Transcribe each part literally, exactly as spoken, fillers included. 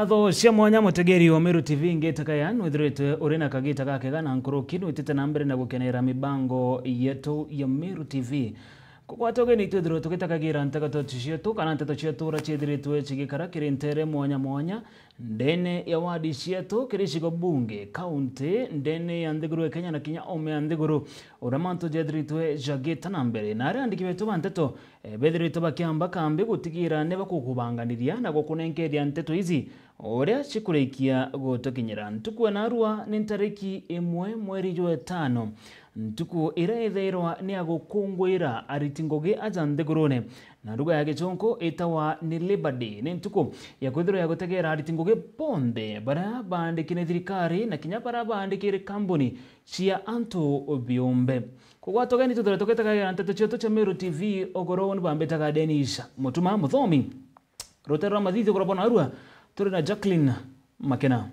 Ngatho cia mwanya, mutegeri wa Meru T V, ngita kaya nwithiritwe uri na kagita gakega na nkuruki nwitite na mbere na gukenera mibango yetu ya Meru T V. Kugwata ugeni twithirwe tugitagagira nteto cietu kana nteto cietu uria ciithiritwe cigikara kiri ntere mwanya mwanya, ndene ya wadi cietu, kiri icigo bunge, kaunti, ndene ya nthiguru ya Kenya na kinya ome ya nthiguru, uria mantu jethiritwe jagita na mbere. Na aria andiki betu ba nteto, eh, bethiritwe bakiamba kambi gutigira ni bakukubanganiria na gukunenkeria nteto ici uria cikurikia gutukinyira. Ntuku ya narua ni ntariki imwe mweri jwa itano, ntuku iria ithairwa ni ya gukunguira ariti ngugi aja nthigurune. Na lugha ya Gichunku itawa ni Labour Day. Ni ntuku ya kwithirwa ya gutegera ariti ngugi bonthe baria baandiki ni thirikari na kinya baria baandikire kambuni cia antu biumbe. Kugwata ugeni twithirwe tugitagagira nteto cietu cia Meru T V, ugoro ni bambitaga Dennis Mutuma Muthomi. Rutere rwa mathithio kurabona arua, turi na Jacqueline Makena.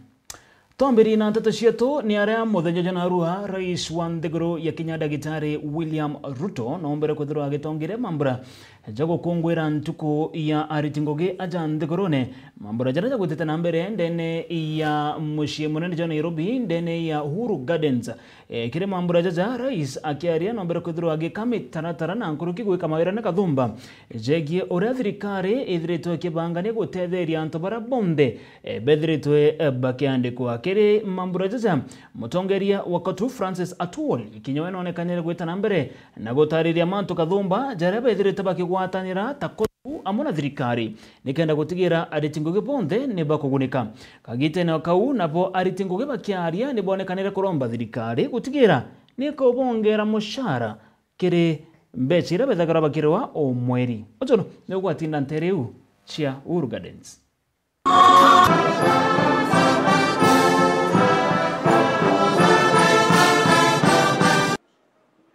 Twambiririe na nteto cietu ni aria muthenya jwa narua, rais wa nthiguru ya Kenya Dagitari William Ruto nombere kwithirwa agitongire mambura ja gukunguira ntuku ya ariti ngugi aja nthigurune, mambura jaria jagwitite na mbere ndene ya mucii munene jwa Nairobi, ndene ya Uhuru Gardens. E, kiri mambura jaja, rais akiaria nombere kwithirwa agika mitaratara na nkuruki gwika mawira na kathumba jegie uria thirikari ithiritwe ikibangania gutetheria antu baria bonthe, e, bethiritwe, e, bakiandikwa. Kiri mambura jaja, mutongeria wa Kotu Francis Atwoli kinya we nonekanire gwita na mbere na gutariria mantu kathumba jaria bethirite bakigwatanira ta Kotu amwe na thirikari nikenda gutigira ariti ngugi bonthe ni bakugunika. Kagitene o kau, nabo ariti ngugi bakiaria ni bonekanire kuromba thirikari gutigira ni kubongera mucara kiri mbeca iria bethagirwa bakirwa o mweri. Uju ni ugwatinda ntere iu cia Uhuru Gardens.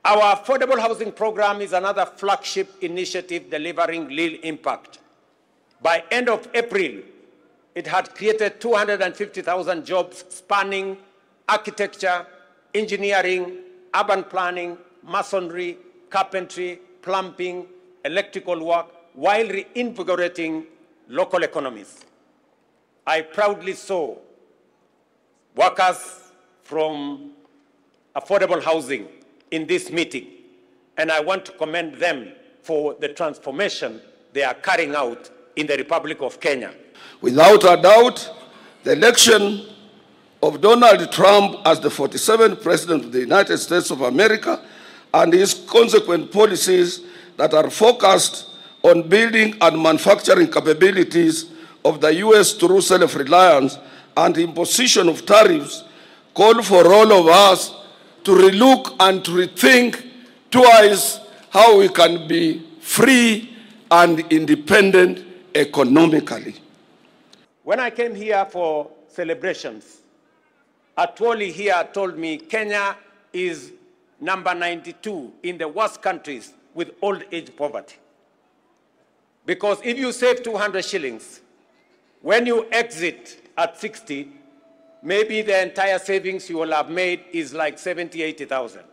Our affordable housing program is another flagship initiative delivering real impact. By end of April, it had created two hundred and fifty thousand jobs spanning architecture, engineering, urban planning, masonry, carpentry, plumbing, electrical work, while reinvigorating local economies. I proudly saw workers from affordable housing in this meeting, and I want to commend them for the transformation they are carrying out in the Republic of Kenya. Without a doubt, the election of Donald Trump as the forty-seventh President of the United States of America and his consequent policies that are focused on building and manufacturing capabilities of the U S through self-reliance and imposition of tariffs call for all of us to relook and to rethink twice how we can be free and independent economically. When I came here for celebrations, Atwoli here told me Kenya is number ninety-two in the worst countries with old age poverty. Because if you save two hundred shillings, when you exit at sixty, maybe the entire savings you will have made is like seventy, eighty thousand.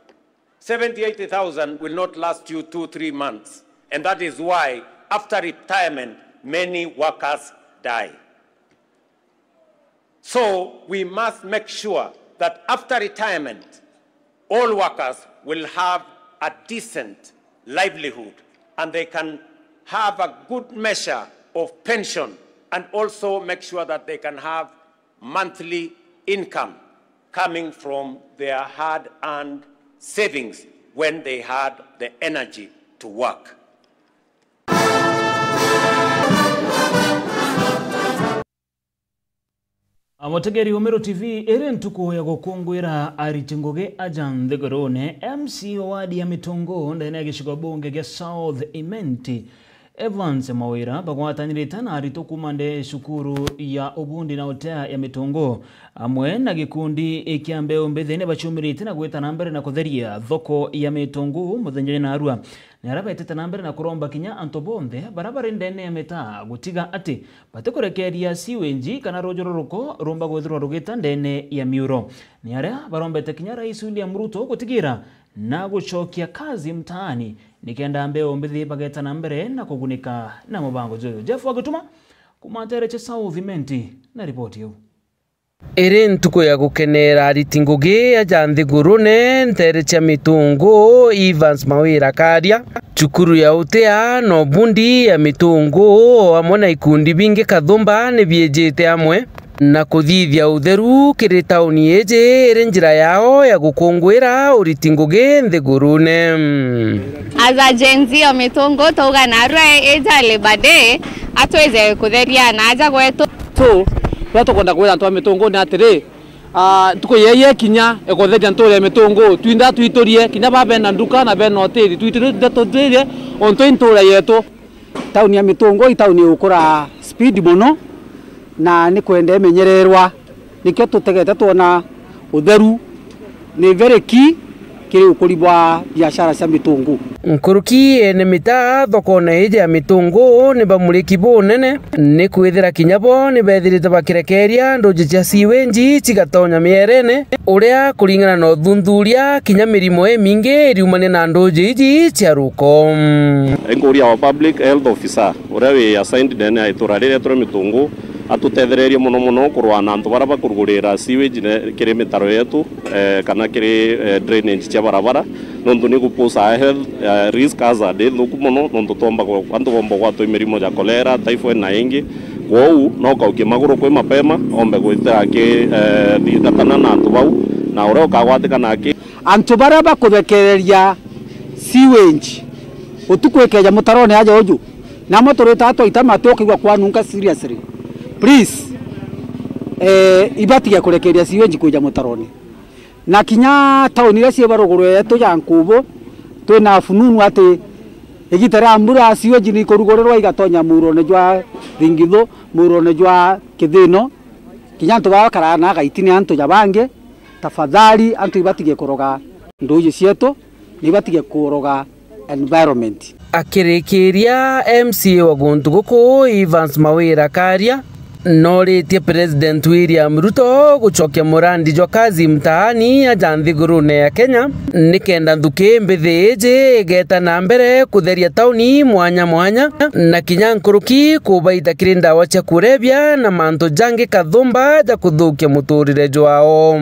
Seventy, eighty thousand will not last you two, three months. And that is why, after retirement, many workers die. So we must make sure that after retirement, all workers will have a decent livelihood and they can have a good measure of pension, and also make sure that they can have monthly income coming from their hard-earned savings when they had the energy to work. Amutegeri wa Meru T V, iri ntuku ya gukunguira ariti ngugi aja nthigurune. M C A wa wadi ya Mitungu ndene ya gicigo bunge gia South Imenti, Evans Mawira, bagwatanirite na aritwa kuuma nde cukuru ya ubundi na utea ya Mitungu, amwe na gikundi kia mbeu mbithi, ni baciumirite na gwita na mbere na kutheria thoko ya Mitungu muthenya jwa narua. Ni aria betite na mbere na kuromba kinya antu bonthe baria bari ndene ya mitaa gutiga ati batikurekeria sewage kana ruuji ruruko rumba gwithirwa rugita ndene ya miuro. Ni aria barombete kinya Rais William Ruto gutigira na gucokia kazi mtaani nikenda mbeu mbithi bageta na mbere na kugunika na mubango juju. Jeff Wagituma, Kuma nteere cia South Imenti na riboti iu. Iri ntuku ya gukeneera ariti ngugi aja nthigurune nteere cia Mitungu, Evans Mawira Karia. Cukuru ya Utia na Ubundi ya Mitungu, o amwe na ikundi bingi kathumba ni biijite amwe na kuthithia utheru kiri tauni iji iri njira yao ya gukunguira uriti ngugi nthigurune. As a Gen Z o Mitungu, twauga narua ija Labour Day, atwije kutheria na aja gwetu. So, turia tukwenda kwira antu a Mitungu ni atiri, ah, ntuku yei yekinya ikutheria ntuura ya Mitungu, twintha twiturie, kinya ba bena nduka na bena hoteli, twiturie, twintha tuthirie, ontu i ntuura yetu. Tauni ya Mitungu i tauni igukura speed mono, na ni kwenda imenyererwa. Nikio tutegete twona utheru ni very key kiri ukuri bwa biashara cia Mitungu. Nkuruki ene mitaa thokone iji ya Mitungu ni bamuriki bunene, ni kwithira kinya bo ni bethirite bakirekeria nduji cia sewage cigatonya mierene, uria kuringana na uthuthuria kinya mirimo imingi iriumania na nduji iji cia ruko. Inkuria wa public health officer uria wi assigned ndene ya itura riria turi Mitungu, atutethererie mono mono kurwaa na antu baria bakurugurira sewage ne-, kiri mitaro yetu, eh, kana kiri, eh, drainage cia barabara, nontu ni gu pose a health, eh, risk hazard inthuku mono, nontu twomba ku-, antu bomba gwatwa i mirimo ja cholera, typhoid na ingi. Kwou no ukaukie maguru kwi mapema, ombe gwitira aki, eh, thingatana na antu bau, na uria ukagwatikana aki. Antu baria bakuthekereria sewage utuku ikeja mutarone aja uju, namwe turitaga twaita matu ukaigua kwanunka seriously. Please, eh, ibatige kurekereria sewage kwija mutarone. Na kinya tauni iria ciiba ruguru yetu ja Nkubu, twina fununu ati igita ria mbura sewage ni ikurugurirwa igatonya murone jwa Thingithu, murone jwa Kithino, kinya antu baria bakaraga na agaiti ni antu ja bangi. Tafadhali, antu ibatige kuroga nduji cietu, na ibatige kuroga environment. Akirikiria, M C A wa guntu guku, Evans Mawira Karia, noritie President William Ruto gucokia murandi jwa Kazi Mtaani aja nthigurune ya Kenya, nikenda nthuki mbithi iji igeta na mbere kutheria tauni mwanya mwanya, na kinya nkuruki kubaita kiri ndawa cia kurebia na mantu jangi kathumba ja kuthukia muturire jwao.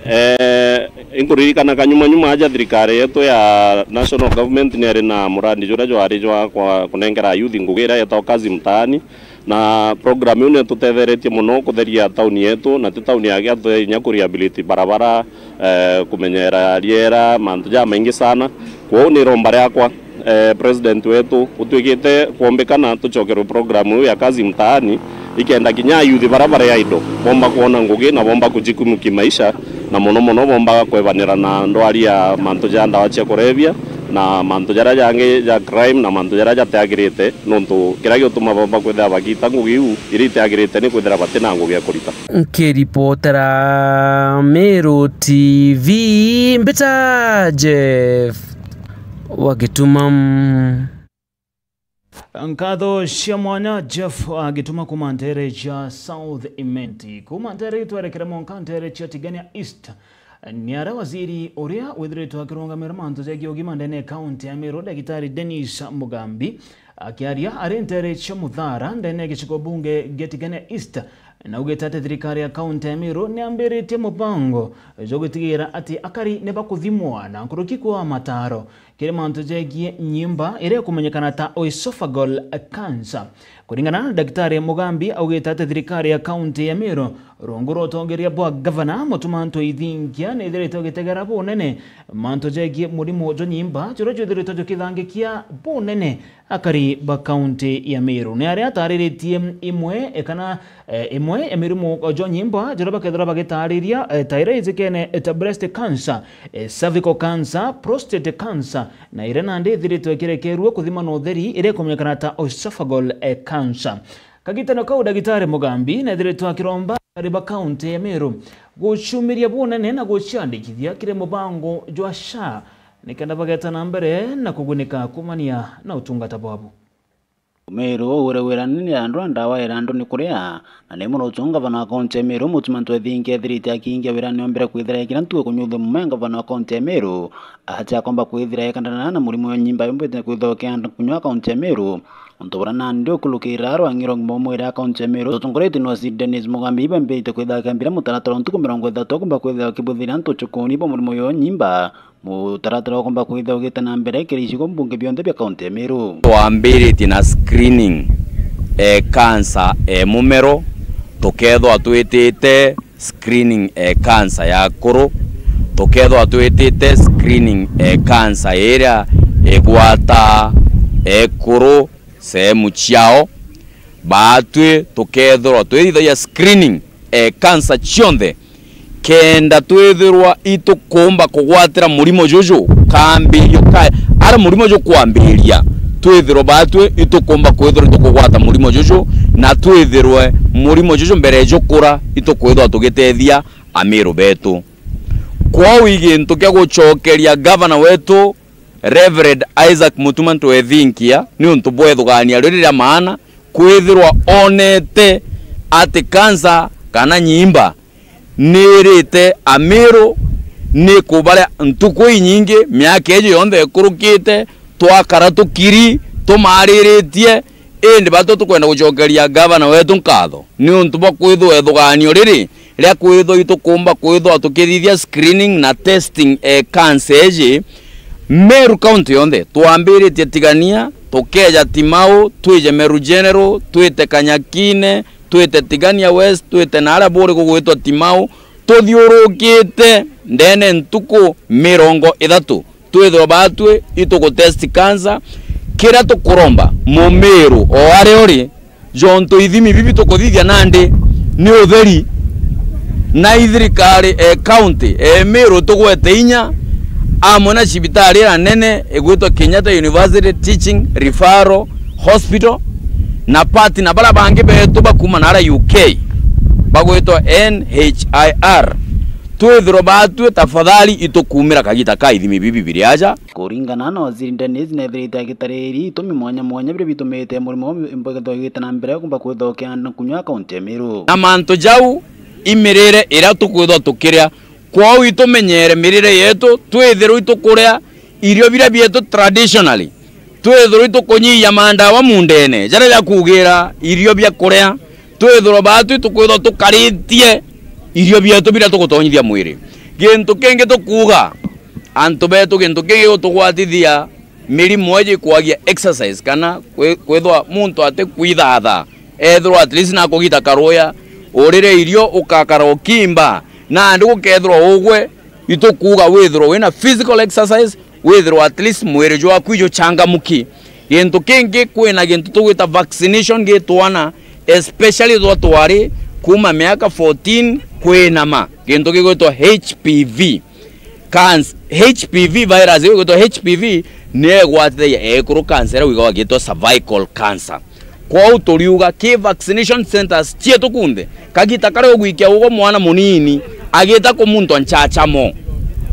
Eh, inkuririkana kanyuma nyuma aja thirikari yetu ya national government ni yari na murandi juria jwari jwa kwa kunengera youth ngugi iria yetagwa Kazi Mtaani, na program iu ni tutetheretie mono kutheria tauni yetu, na ti tauni yake atu inya ku rehabilitate barabara, eh, kumenyera riera, mantu jamaingi sana. Kwou ni iromba riakwa, eh, president wetu, gutwikite kwombikana tucokerwe program iu ya Kazi Mtaani, ikenda kinya ayuthi baria bari idle bomba kwona ngugi na bomba kujikumu kimaisha, na mono mono bomba kwebanira na ndwari ya mantu ja ndawa cia kurebia na mantu jaria jangi ja crime na mantu jaria jatiagirite, nontu kiria giutuma bomba kwithira bagiita ngugi iu iria itiagirite ni kwithira bati na ngugi ya kurita. Nkiripotera Meru T V, mbita Jeff wa Gituma. Nkatho cia mwanya Jeff agituma kuma ntere cia South Imenti. Kuma ntere iu twerekere mwanka ntere cia Tigania East. Ni aria waziri uria withiritwe akirungamira mantu jegie ugima ndene ya kaunti ya Meru, Ndagitari Dennis Mugambi, akiaria ari ntere cia Muthara ndene ya gicigo bunge gia Tigania East, naugite ati thirikari ya kaunti ya Meru niambiritie mubango jwa gutigira ati akari ni bakuthimwa na nkuruki kwa mataro kiri mantu jegie nyimba iria ikumenyekana ta oesophageal cancer. Kuringana na Daktari Mugambi, augite ati thirikari ya kaunti ya Meru, rungu rwa utongeria bwa gavana Mutuma M'Ethingia, nithiritwe igitegera bunene mantu jegie murimo jwa nyimba juria jwithiritwe jukithangikia bunene akari ba kaunti ya Meru. Ni aria atariritie imwe, e, kana, e, imwe ya mirimo jwa nyimba juria bakethirwa bagitariria, e, ta iria ijikene, e, ta breast cancer, e, cervical cancer, prostate cancer, na iria nandi ithiritwe ikirekerua kuthima na utheri iria ikumenyekana ta oesophageal, e, cancer. Kagitano kau, Dagitari Mugambi nethiritwe akiromba akari ba kaunti ya Meru gucumiria bunene na guciandikithia kiri mubango jwa SHA, nikenda bageta na mbere na kugunika kumania na utungata bwabu. Meru uu uri wirane ni andu a ndawa ira andu ni kuria, na ni murutu ngavana wa kaunti ya Meru, Mutuma M'Ethingia, ethirite akiingia wirane o mbere kwithira ekira ntuo kunyuthua mume ngavana wa kaunti ya Meru, atia akomba kwithira ekandana na murimo wa nyimba yumbite kwithira ukianda kunywa kaunti ya Meru, Untu bura nandi ukurukira rwang'i rwa ugima bwa mwiri a kaunti ya Meru, rutongoretue ni Waziri Dennis Mugambi, ibambirite kwithira bakiambira mutaratara wa ntuku mirongo ithatu kumba kwithira bakibuthiria antu uchukuni bwa murimo yo nyimba. Mutaratara ukumba kwithira ugite na mbere kiri icigo mbunge bionthe bia kaunti ya Meru. Twambiritie na screening e cancer e mumero, tukethwa twitite screening e cancer ya akuru, tukethwa twitite screening e cancer iria igwata ekuru, sehemu ciao, baatwi tukethirwa twithithagia screening e cancer cionthe, kenda twithirwa itukumba kugwatira murimo juju kambirio ka, ara murimo jukwambiria, twithirwe baatwi itukumba kwithirwa itukugwata murimo juju, na twithirwe murimo juju mbere jukura itukwithirwa tugitethia Amiru betu. Kwou i gintu kia gucokeria gavana wetu Reverend Isaac Mutuma Ntwethinkia, niuntu bwa ithugania riria ria maana, kwithirwa onete ati kansa kana nyimba niirite Amiru, ni kubaria ntuku inyingi, miaka iiji yonthe ikurukite, twakara tukiri, tumariritie, indi batwi tukwenda gucokeria gavana wetu nkatho niuntu bwa kwithirwa ithugaanio riri ria kwithirwa itukumba kwithirwa tukithithia screening na testing e cancer iji Meru County yonthe. Twambiritie Tigania, tukeja Timau, twije Meru General, twite Kanyakine, twite Tigania West, twite naaria buri gugwitwa Timau, tuthiurukite ndene ntuku mirongo ithatu. Twithirwa baatwi itugutest cancer. Kiria tukuromba Mumiru o aria uri, jontu ithimi bibi tukuthithia nandi ni utheri, na ithirikari e county e Miru tugwete inya, amwe na cibitari iria nene igwitwa Kenyatta University Teaching Referral Hospital, na partner baria bangi betu bakuuma naaria U K bagwitwa N H I R. Twithirwa baatwi, tafadhali itukuumira kagita ka ithimi bibi biri aja. Kuringana na Waziri Dennis, neethirite agitariri itumi mwanya mwanya biria bitumite murimo mbwegethwa igite na mbere kumba kwithwa ukiana kunywa kaunti ya Meru. Na mantu jau i mirire iria tukwithwa tukiria. Kwou itumenyere mirire yetu, twithirwe itukuria irio biria bietu traditionally. Twithirwe itukunyiyia mandawa mundene jaria jakugira irio bia kuria, twithirwe baatwi tukwithwa tukaritie irio bietu biria tugutonyithia mwiri. Gintu kingi tukuuga, antu betu, gintu kingi gigutugwatithia mirimo iji ikwagia exercise kana kwi-, kwithwa muntu atikwithatha, ethirwa at least nakugita karuya, urire irio, ukakara ukimba, nandi gukethirwa ugwe, itukuuga withirwe wina physical exercise, withirwe at least mwiri jwaku ijuchangamuki. Gintu kingi, kwina gintu tugwita vaccination gi twana, especially twa twari kuuma miaka fourteen kwinama, gintu gigwitwa H P V. Canc-, H P V virus iu igwitwa H P V niyo igwatithagia ekuru cancer iria wigagwa igitwa cervical cancer. Kwou turiuga ki vaccination centers cietu kunthe, kagita karia ugwikia ugwe mwana munini agita kumuntwa nchachamo.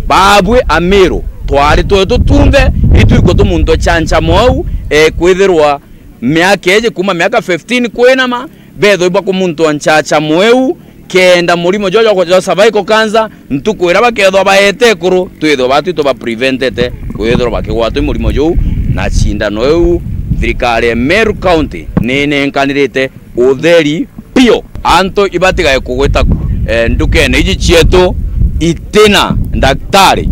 Baabui Amiru, twari twetu tunthe, itwikwe tumuntwe chanchamo au, ekwithirwa miaka iji kuuma miaka fifteen kwinama, bethwe ibakumuntwa nchachamo iu, kenda murimo jwa, jwa, jwa cervical cancer, ntuku iria bakethwa baete ekuru, twithwe baatwi tuba preventete kwithirwa bakigwatwa i murimo juu, na cindano iu thirikari ya Meru County ninenkanirite utheri biu. Antu ibatigae kugwita, eh, ndukene iji cietu itina ndaktari.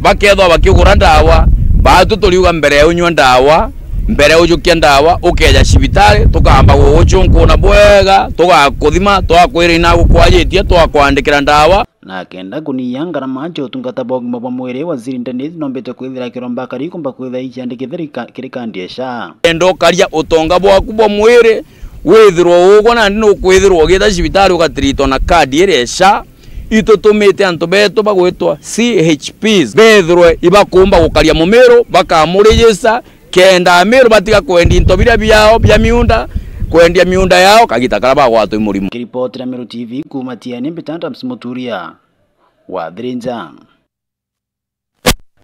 Bakethwa bakigura ndawa, baatwi turiuga mbere ya unywa ndawa, mbere ya ujukia ndawa, ukeja cibitari, tukamba guguchunkuna bwega, tugakuthima, twakwira ina gukwajitie, twakwandikira ndawa. Na kenda kunyia ngarama cia utungata bwa ugima bwa mwiri, Waziri Dennis nombite kwithira akiromba akari kumba kwithira ikiandikithia rika-, kiri kandi ya SHA. Kenda ukaria utonga bwaku bwa mwiri, withirwa ugwe nandi nukwithirwa ugita cibitari ugatiritwa na kadi iria ya SHA. Itutumite antu betu bagwitwa C H Ps bethirwe ibakumba gukaria Mumiru, bakamurijista, kenda Amiru batiga kwendia into biria biao bia miunda, kwendia miunda yao kagita karia bagwatwa i murimo. Kiripotira Meru T V kuuma Tiani, mbita Adams Muturia wa Thirinja.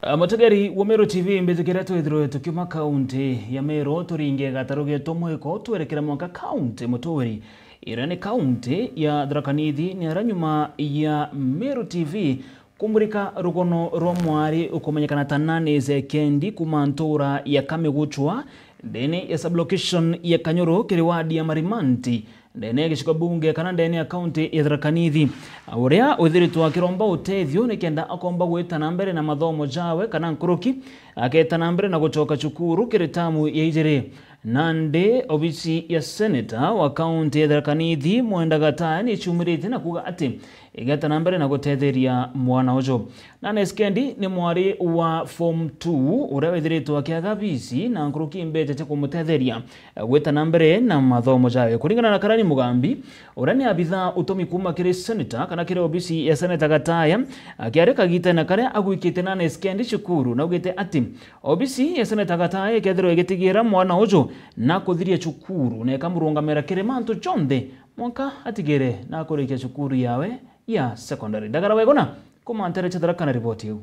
Ah, mutegeri wa Meru T V, mbijikire twithirwe tukiuma kaunti ya Meru, turinge gataru getu mwiko, twerekere mwanka kaunti muturi, iria ni kaunti ya Tharaka Nithi, ni aria nyuma ya Meru T V kumurika rugono rwa mwari ukumenyekana ta Nancy Kendi kuuma ntura ya Kamiguchwa, Ndene ya sublocation ya Kanyoro kiri wadi ya Marimanti, ndene ya gicigo bunge kana ndene ya kaunti ya Tharaka Nithi. Uria withiritwe akiromba utethio nikenda akomba gwita na mbere na mathomo jawe kana nkuruki, akeeta na mbere na gucoka cukuru kiri tamu ya ijiri. Nandi obisi ya seneta wa kaunti ya Tharaka Nithi, Mwenda Gataya, ni ciumiritie na kuuga ati igeeta na mbere na gutetheria mwana uju. Nana Skendi ni mwari wa form two uria withiritwe akiaga bisi na nkuruki mbeca cia kumutetheria gwita na mbere na mathomo jawe. Kuringana na Karani Mugambi, uria ni abithaa utomi kuuma kiri seneta kana kiri obisi ya seneta Gataya, akiari kagitene karia agwikite Nana Skendi cukuru, naugite ati obisi ya seneta Gataya ikethirwa igitigira mwana uju na kuthiria cukuru na ikamurungamira kiri mantu jonthe mwanka atigire na kurikia cukuru yawe ya secondary. Ndagara Wegona, kuuma ntere cia Tharaka na riboti iu.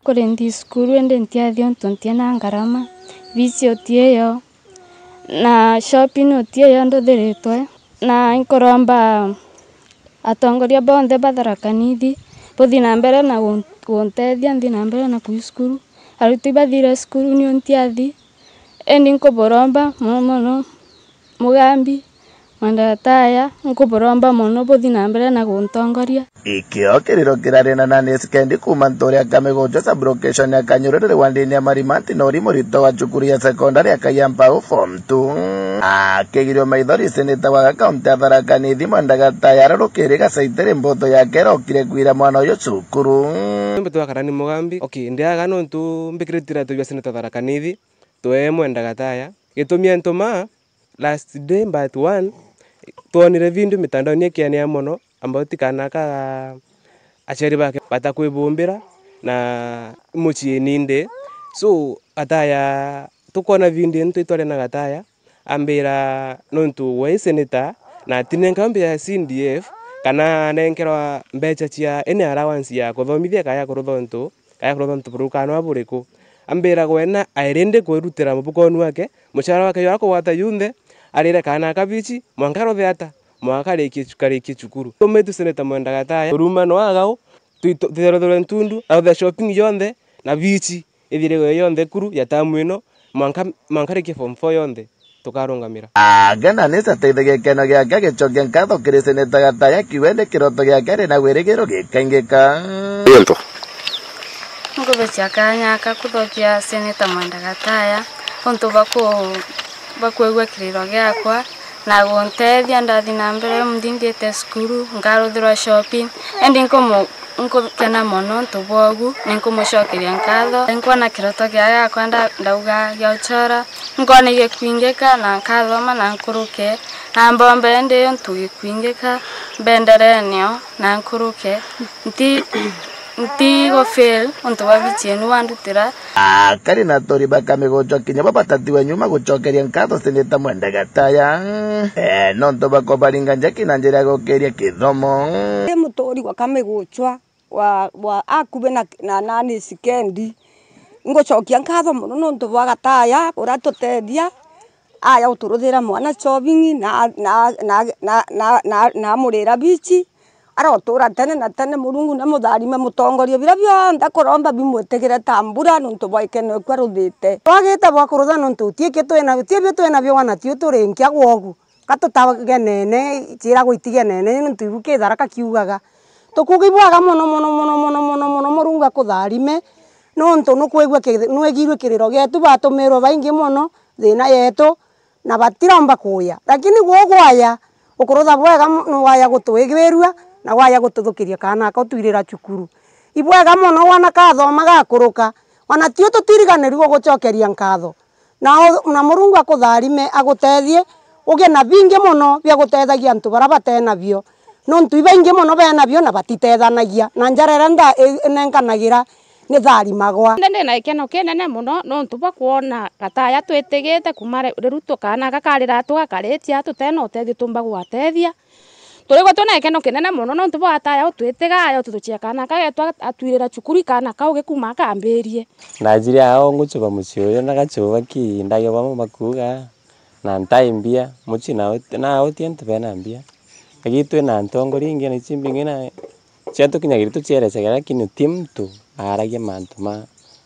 Kuri nthi cukuru indi ntiathi untu ntiena ngarama, bisi utiyo, na shopping utiyo nduthiritwe, na inkuromba atongoria bonthe ba Tharaka Nithi buthi na mbere na gun-, guntethia nthi na mbere na kuthi cukuru. Aruti bathire cukuru niu ntiathi, indi nkuburomba mono mono Mugambi, Mwenda Gataya, nkuburomba mono buthi na mbere na guntongoria. Ikio kiriro kirari na Nani Skendi kuuma ntuura ya Kamigujo, sub-location ya Kanyoro, riri wandini ya Marimanti, na uri murito wa cukuru ya sekondari ya Kaiampau form two. Akigirio maithori, seneta wa kaunti ya Tharaka Nithi, Mwenda Gataya, ararukiri gacaitiri mboto yake irokire kwira mwana uyu cukuru. Mbitwa Karani Mugambi. Okay, ndiaga nontu mbikirite iratu bia seneta Tharaka Nithi, twe Mwenda Gataya. Gitumi antu ma last day but one, twonire video mitandaoni ikiania mono, ambao ti kana ka aciari bake batakwibumbira na mucii ninde. So, Gataya tukwona video ntu itware na Gataya, ambira nontu we seneta na atinenka mbia ya C D F, kana anenkerwa mbeca cia any allowance ya kuthomithia kaya kurutha untu, kaya kurutha untu burukana buriku. Ambira gwena airinde kwirutira mubukoni wake, mucara wake jwa kugwata junthe, arire kana kabici, mwanka aruthe ata, mwanka arikie cu-, karikie cukuru. Tumitu seneta Mwenda Gataya, uruma no agau, twitherethore ntundu, aruthe shopping jonthe, na bici ithirigwe yonthe kuru ya tamu ino, mwanka, mwanka arikie form four yonthe, tukarungamira. Agena nisi ateithagia gikeno giake agicokia nkatho kiri seneta Gataya, kiuga indi kiroto giake ari na wirigiro gikaingika. Into. Nkuthukia kanya aka kuthokia seneta Mwenda Gataya, untu bwa ku-, bwa kwigua kiriro giakwa, na guntethia ndathi na mbere mthingite cukuru, nkaruthirwa shopping, indi nkumu-, nkukena mono untu bwogu, ni nkumucokeria nkatho. Nkwona kiroto gia giakwa nda-, ndauga gia uchora, nkona igikwingika na nkathoma na nkuruke, na mbombe indi untu gikwingika, mbenderee nio na nkuruke. Nti-, ntigu fail untu bwa bici inu wandutira. Akari na aturi ba Kamigujo kinya bo batatiwe nyuma gucokeria nkatho seneta Mwenda Gataya, eh, nontu bakobaringa njaki na njira ya gukiria kithomo. Ndi muturi wa Kamigujo wa, wa akubi na, na Nani Skendi, ngucokia nkatho mono nontu bwa Gataya uria atutethia, aya uturuthira mwana shopping na, na, na amurira bici. Arotura tene na tene, Murungu namutharime mutongoria. Bira bionthe akuromba bimwitigire ta mbura nontu bwa ikeno ekua ruthite. Twagite bwa kurutha nontu ti iki twina, ti ibio twina bio wana tiu turi nkia gwogu. Ka tutagenene, ciiragwa itigenene nontu ibu kithara kakiugaga. Tukuuga ibwega mono, mono, mono, Murungu akutharime nontu nukwigua ki-, nwegirue kiriro gietu, batumirwe baingi mono thina yetu, na batiromba kuuya. Lakini gugwaya, ukurutha bwega mu-, ni waya gutwigwirua, na waya gututhukiria kaana aka utwirira cukuru. Ibwega mono wana kathoma gakuruka, wana tio tutiriganirua gugucokeria nkatho. Na u-, na Murungu akutharime, agutethie, ugie na bingi mono bia gutethagia antu baria batenabio. Nontu ibaingi mono benabio na batitethanagia, na njara iria nda-, i-, nenkanagira nitharimagwa. Indi ndina gikeno kinene mono nontu bwa kwona Gataya twitigite kuma ri-, riru tu kaana aka kari ratu gakaritia tutena utethio tumba gwatethia. Turigwa twina gikeno kinene mono nontu bwa Gataya utwitiga, aya ututhukira kaana aka getu atwirira cukuru, kaana kau gikuma akambirie. Ndajire ao ngucuba mucii uyu, ndagacuba ki, ndagio bamwe bakuuga, na ntai mbia, mucii na uti-, na uti antu bena mbia. Lakini twina ntongoria ingi na ici mbingi na cia tukinyagiri tucierecagira, lakini ti muntu aaragia mantu ma,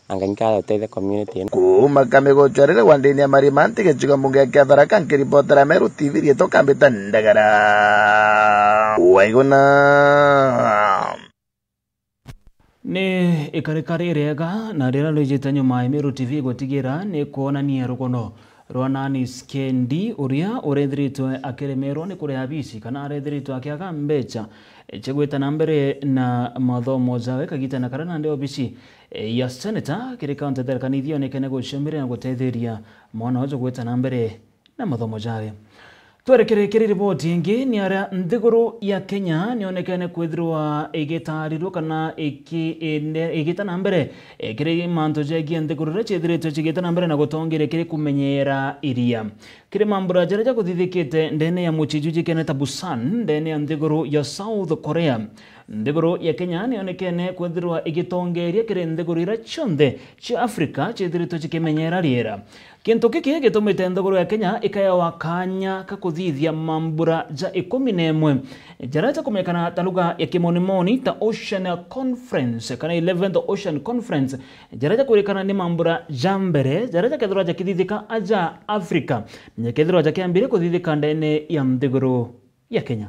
Anga nkae uteithia community ino. Kuuma Kamigochwa riri wa ndini ya Marima nti gicigo mbunge kia Tharaka, nkiripotera Meru T V rietwa Kambita Ndagara. Waiguna. Ni ikarika ririega na riria rijite nyuma ya Meru T V gutigira ni kwonania rugono rwa Nani Skendi, uria urethiritwe akiremerwa ni kuria bisi kana arethiritwe akiaga mbecha cia gwita na mbere na mathomo jawe kagitana karia nandi obisi ya seneta kiri kaunti ya Tharaka Nithi yonekene gucemberia na gutetheria mwana uju gwita na mbere na mathomo jawe. Twerekere kiri riboti ingi, ni aria nthiguru ya Kenya nionekene kwithirwa igitarirua kana iki-, ine-, igita na mbere, eh, kiri mantu jegie nthiguru iria ciithiritwe cigita na mbere na gutongeria kiri kumenyera iria. Kiri mambura jaria jakuthithikite ndene ya mucii jujikene ta Busan, ndene ya nthiguru ya South Korea, nthiguru ya Kenya nionekene kwithirwa igitongeria kiri nthiguru iria cionthe cia Africa ciithiritwe cikimenyera riera. Kintu giki gitumite nthiguru ya Kenya ikaewa kanya ka kuthithia mambura ja ikumi na imwe jaria jakumenyekana ta lugha ya kimonimoni ta Ocean Conference kana eleventh Ocean Conference, jaria jakwirikana ni mambura ja mbere jaria jakethirwa jakithithika aja Africa, na jakethirwa jakiambiria kuthithika ndene ya nthiguru ya Kenya.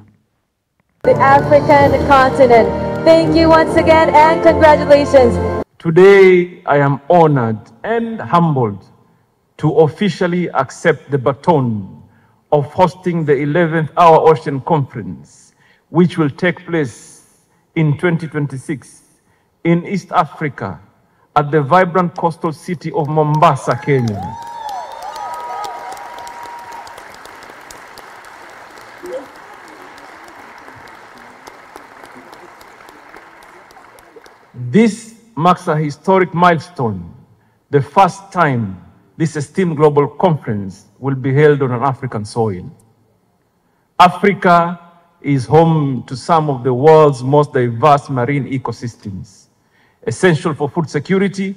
The African continent. Thank you once again and congratulations. Today, I am honored and humbled to officially accept the baton of hosting the eleventh Our Ocean Conference, which will take place in twenty twenty-six in East Africa at the vibrant coastal city of Mombasa, Kenya. This marks a historic milestone, the first time this esteemed global conference will be held on an African soil. Africa is home to some of the world's most diverse marine ecosystems, essential for food security,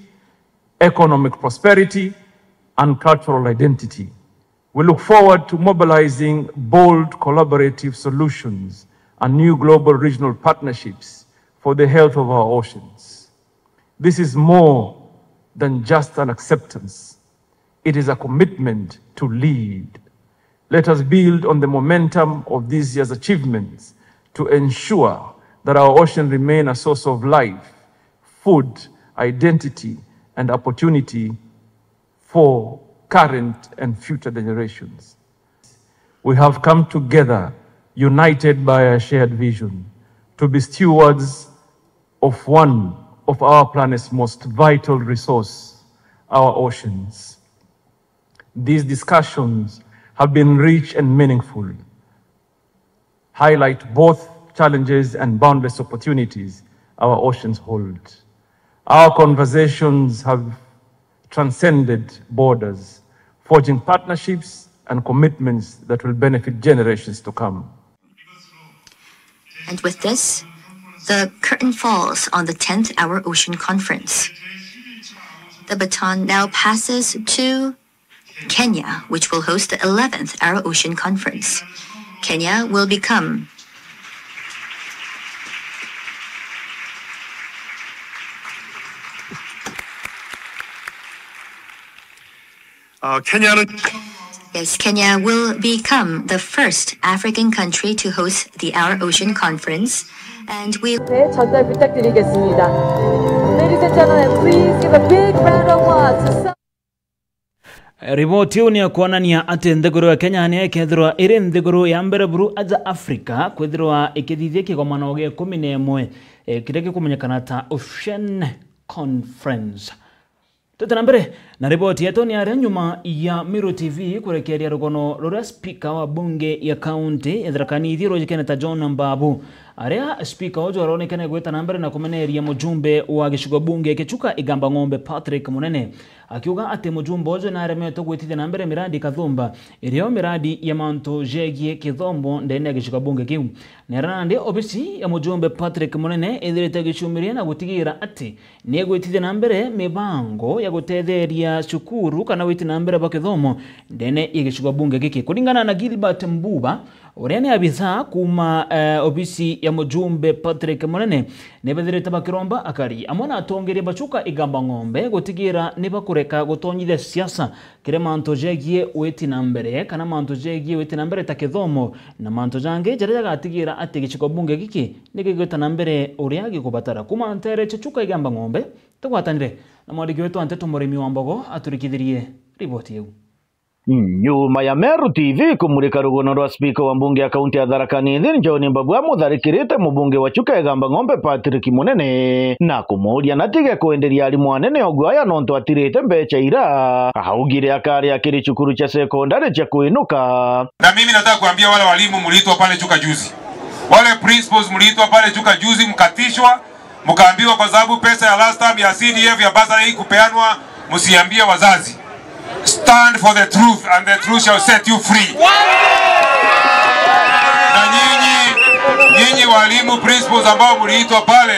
economic prosperity, and cultural identity. We look forward to mobilizing bold collaborative solutions and new global regional partnerships for the health of our oceans. This is more than just an acceptance. It is a commitment to lead. Let us build on the momentum of this year's achievements to ensure that our ocean remain a source of life, food, identity, and opportunity for current and future generations. We have come together, united by a shared vision, to be stewards of one of our planet's most vital resource, our oceans. These discussions have been rich and meaningful, highlight both challenges and boundless opportunities our oceans hold. Our conversations have transcended borders, forging partnerships and commitments that will benefit generations to come. And with this, the curtain falls on the tenth Our Ocean Conference. The baton now passes to Kenya, which will host the eleventh Our Ocean Conference. Kenya will become Uh, Kenya. Yes, Kenya will become the first African country to host the Our Ocean Conference, and we 네, 전달 부탁드리겠습니다. Ladies and gentlemen, please give a big round of applause to some Riboti iu ni ya kwonania ati nthiguru ya Kenya ni ikethirwa iri nthiguru ya mbere buru aja Africa kwithirwa ikithithia kigomano gia ikumi na imwe, eh, kiria gikumenyekana ta Ocean Conference. Twite na mbere na riboti yetu, ni aria nyuma ya Meru T V kurekeria rugono ruria spika wa bunge ya kaunti ya Tharaka Nithi rujikene ta John Mbabu, aria spika uju aronekene gwita na mbere na kumeneria mujumbe wa gicigo bunge Gichuka Igamba Ng'ombe Patrick Munene, akiuga ati mujumbe uju naremetwe gwitithia na mbere miradi kathumba, irio miradi ya mantu jegie kithomo ndene ya gicigo bunge kiu. Nera nandi obisi ya mujumbe Patrick Munene ithirite igiciumiria na gutigira ati ni igwitithia na mbere mibango ya gutetheria cukuru kana witi na mbere bwa kithomo ndene ya gicigo bunge giki. Kuringana na Gilbert Mbuba, Uria ni abitha kuuma, eh, obisi ya mujumbe Patrick Munene, ni bethirite bakiromba akari amwe na atongeria ba Chuka Igamba Ng'ombe gutigira ni bakureka gutonyithia siasa kiri mantu jegie witi na mbere, kana mantu jegie witi na mbere ta kithomo na mantu jangi jaria jagatigira ati gicigo bunge giki ni gigwita na mbere uria gikubatara. Kuuma ntere cia Chuka Igamba Ng'ombe, tugwatanire na mwandiki wetu wa nteto Murimi wa Mbogo aturikithirie riboti iu. Nyuma ya Meru T V kumurika rugono rwa spika wa mbunge ya kaunti ya Tharaka Nithi, John Mbabu, amutharikirite mubunge wa Chuka Igamba Ng'ombe Patrick Munene na kumuuria natige kwenderia arimu anene oguo aya nontu atirite mbecha ira augire akari akiri cukuru cia sekondari cia kwinuka. Na mimi nataka kuambia wale walimu mliitwa pale Chuka juzi, wale principals mliitwa pale Chuka juzi, mkatishwa, mkaambiwa kwa sababu pesa ya last term ya C D F ya bursary haikupeanwa, msiambie wazazi. Stand for the truth and the truth shall set you free. Na nyinyi, nyinyi walimu, principals ambao mliitwa pale,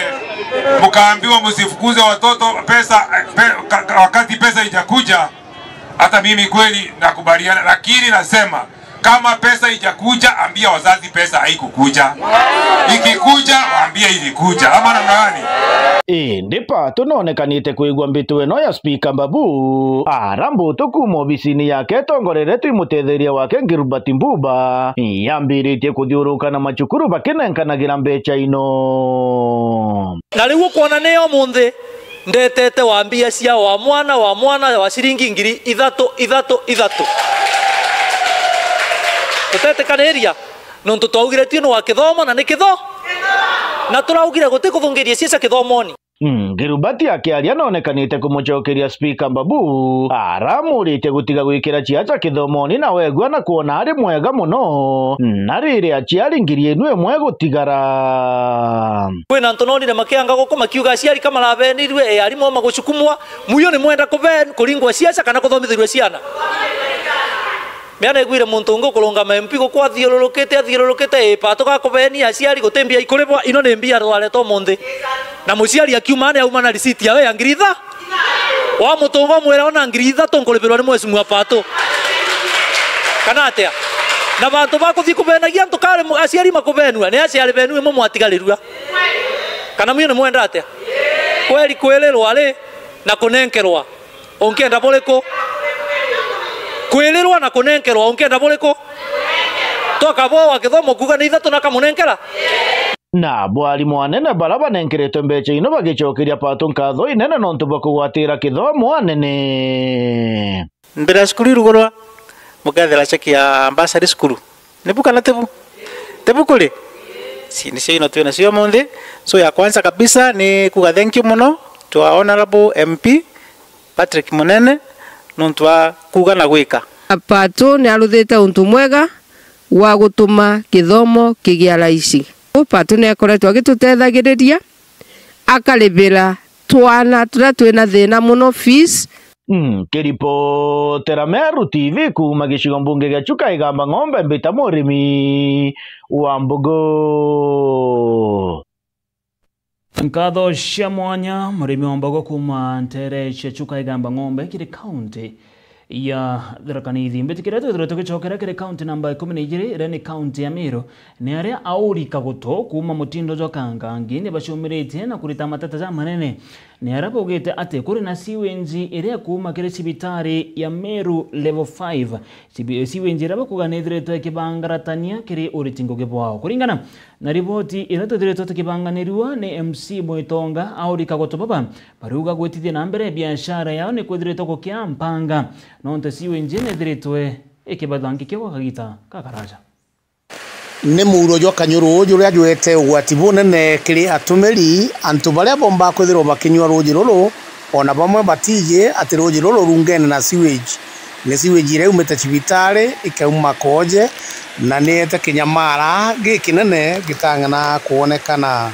mkaambiwa msifukuze watoto pesa, pe, ka, ka, wakati pesa ijakuja. Hata mimi kweli nakubaliana, lakini nasema, kama pesa ijakuja, ambia wazazi pesa haikukuja. Ikikuja, waambie ilikuja. Ama namna gani? Indi Pato nonekanite kwigua mbitu ino ya spika Mbabu. Ara mbutu kuuma obisini yake itongoreretwe i mutetheria wake Gilbert Mbuba, yambiritie kuthiuruka na macukuru bakinenkanagira mbecha ino. Na riu ukwona ni umunthi ndetete wa mbia cia wa mwana, wa mwana wa ciringi ngiri ithatu, ithatu, ithatu. Tutetikaniria, nontu twaugire tio ni wa kithomo na ni kitho-, na turaugire guti kuthungiria ciaca kithomoni. Mm, Gilbert akiaria nonekanite kumucokeria spika Mbabu, aramuritie gutiga gwikira ciaca kithomoni na wegua na kwona ari mwega muno. Na riri aciari ngiri inu imwe gutigara. Kwina antu nonire makianga guku makiuga aciari ka marabenirue, e, arimu magucukumwa, muyo ni mwenda kuben-, kuringwa ciaca kana kuthomithirua ciana? Miana igwire muntu ungi ukurungama M P guku athiururukite, athiururukite, e, Pato gakubenia aciari guti mbia ikuribwa, ino ni mbia twareta umunthi. Na muciari akiuma ni auma na risiti yawe ya ngiri itha. Wamutunga umwira ona ngiri ithatu nkuribirwa ni mheshimiwa Pato. Kana atia? Na bantu bakuthi kubenagia antu kari mu-, aciari makubenua, ni aciari benu imwe mwatigarirua. Kana mio ni mwenda atia? Kweri kwirirwa ri na kunenkerwa, unkienda buriku? Kwirirwa na kunenkerwa, unkienda buriku? Twakabwa wa kithomo kuuga ni ithatu na kamunenkera? Na bo arimu anene bara banenkeretwe mbecha ino bagicokeria Pato nkatho inene nontu bwa kugwatira kithomo anene. Mbere ya cukuru irugurwa, mukethira cheki ya bursary cukuru. Ni bu kana ti bu? Ti bu kuri? Si, nicio ino twina cio umunthi. So, ya kwanza kabisa ni kuga thank you muno to our honourable M P Patrick Munene nontu wa kuga na gwika. Pato ni aruthite untu mwega wa gutuma kithomo kigia raici. Pato ni akoretwo agitutethagiriria, akaribira twana turia twina thina muno fees. Mm, kiripotera Meru T V kuuma gicigo mbunge gia Chuka Igamba Ng'ombe, mbita Murimi wa Mbogo. Nkatho cia mwanya, Murimi wa Mbogo kuuma ntere cia Chuka Igamba Ng'ombe kiri kaunti ya Tharaka Nithi. Mbitikiria twithirwe tugicokera kiri kaunti namba ikumi na ijiri, iria ni kaunti ya Meru. Ni aria auri Kagutu kuuma mutindo jwa Kangangi ni bacumiritie na kurita mateta jamanene. Ni aria baugite ati kuri na sewage iria ikuuma kiri cibitari ya Meru Level five. Sibi-, sewage iria bakuga ni ithiritwe ikibangaratania kiri uriti ngugi bwao. Kuringana na riboti iria tuthiritwe tukibanganirua ni M C Mwitonga, auri Kagutu baba bariuga gwitithia na mbere biashara yao ni kwithiritwe gukia mpanga, nontu sewage ni ithiritwe ikibathangikio gwa kagita gakaraja. Ni muuro jwa Kanyuru juria jwete ugwati bunene kiri atumiri, antu baria bomba kwithirwa bakinyua ruuji ruru, ona bamwe batiji ati ruuji ruru rungene na sewage. Ni sewage iria iumite cibitari, ikauma kooje, na niete kinyamara gikinene gitang'ana kwonekana.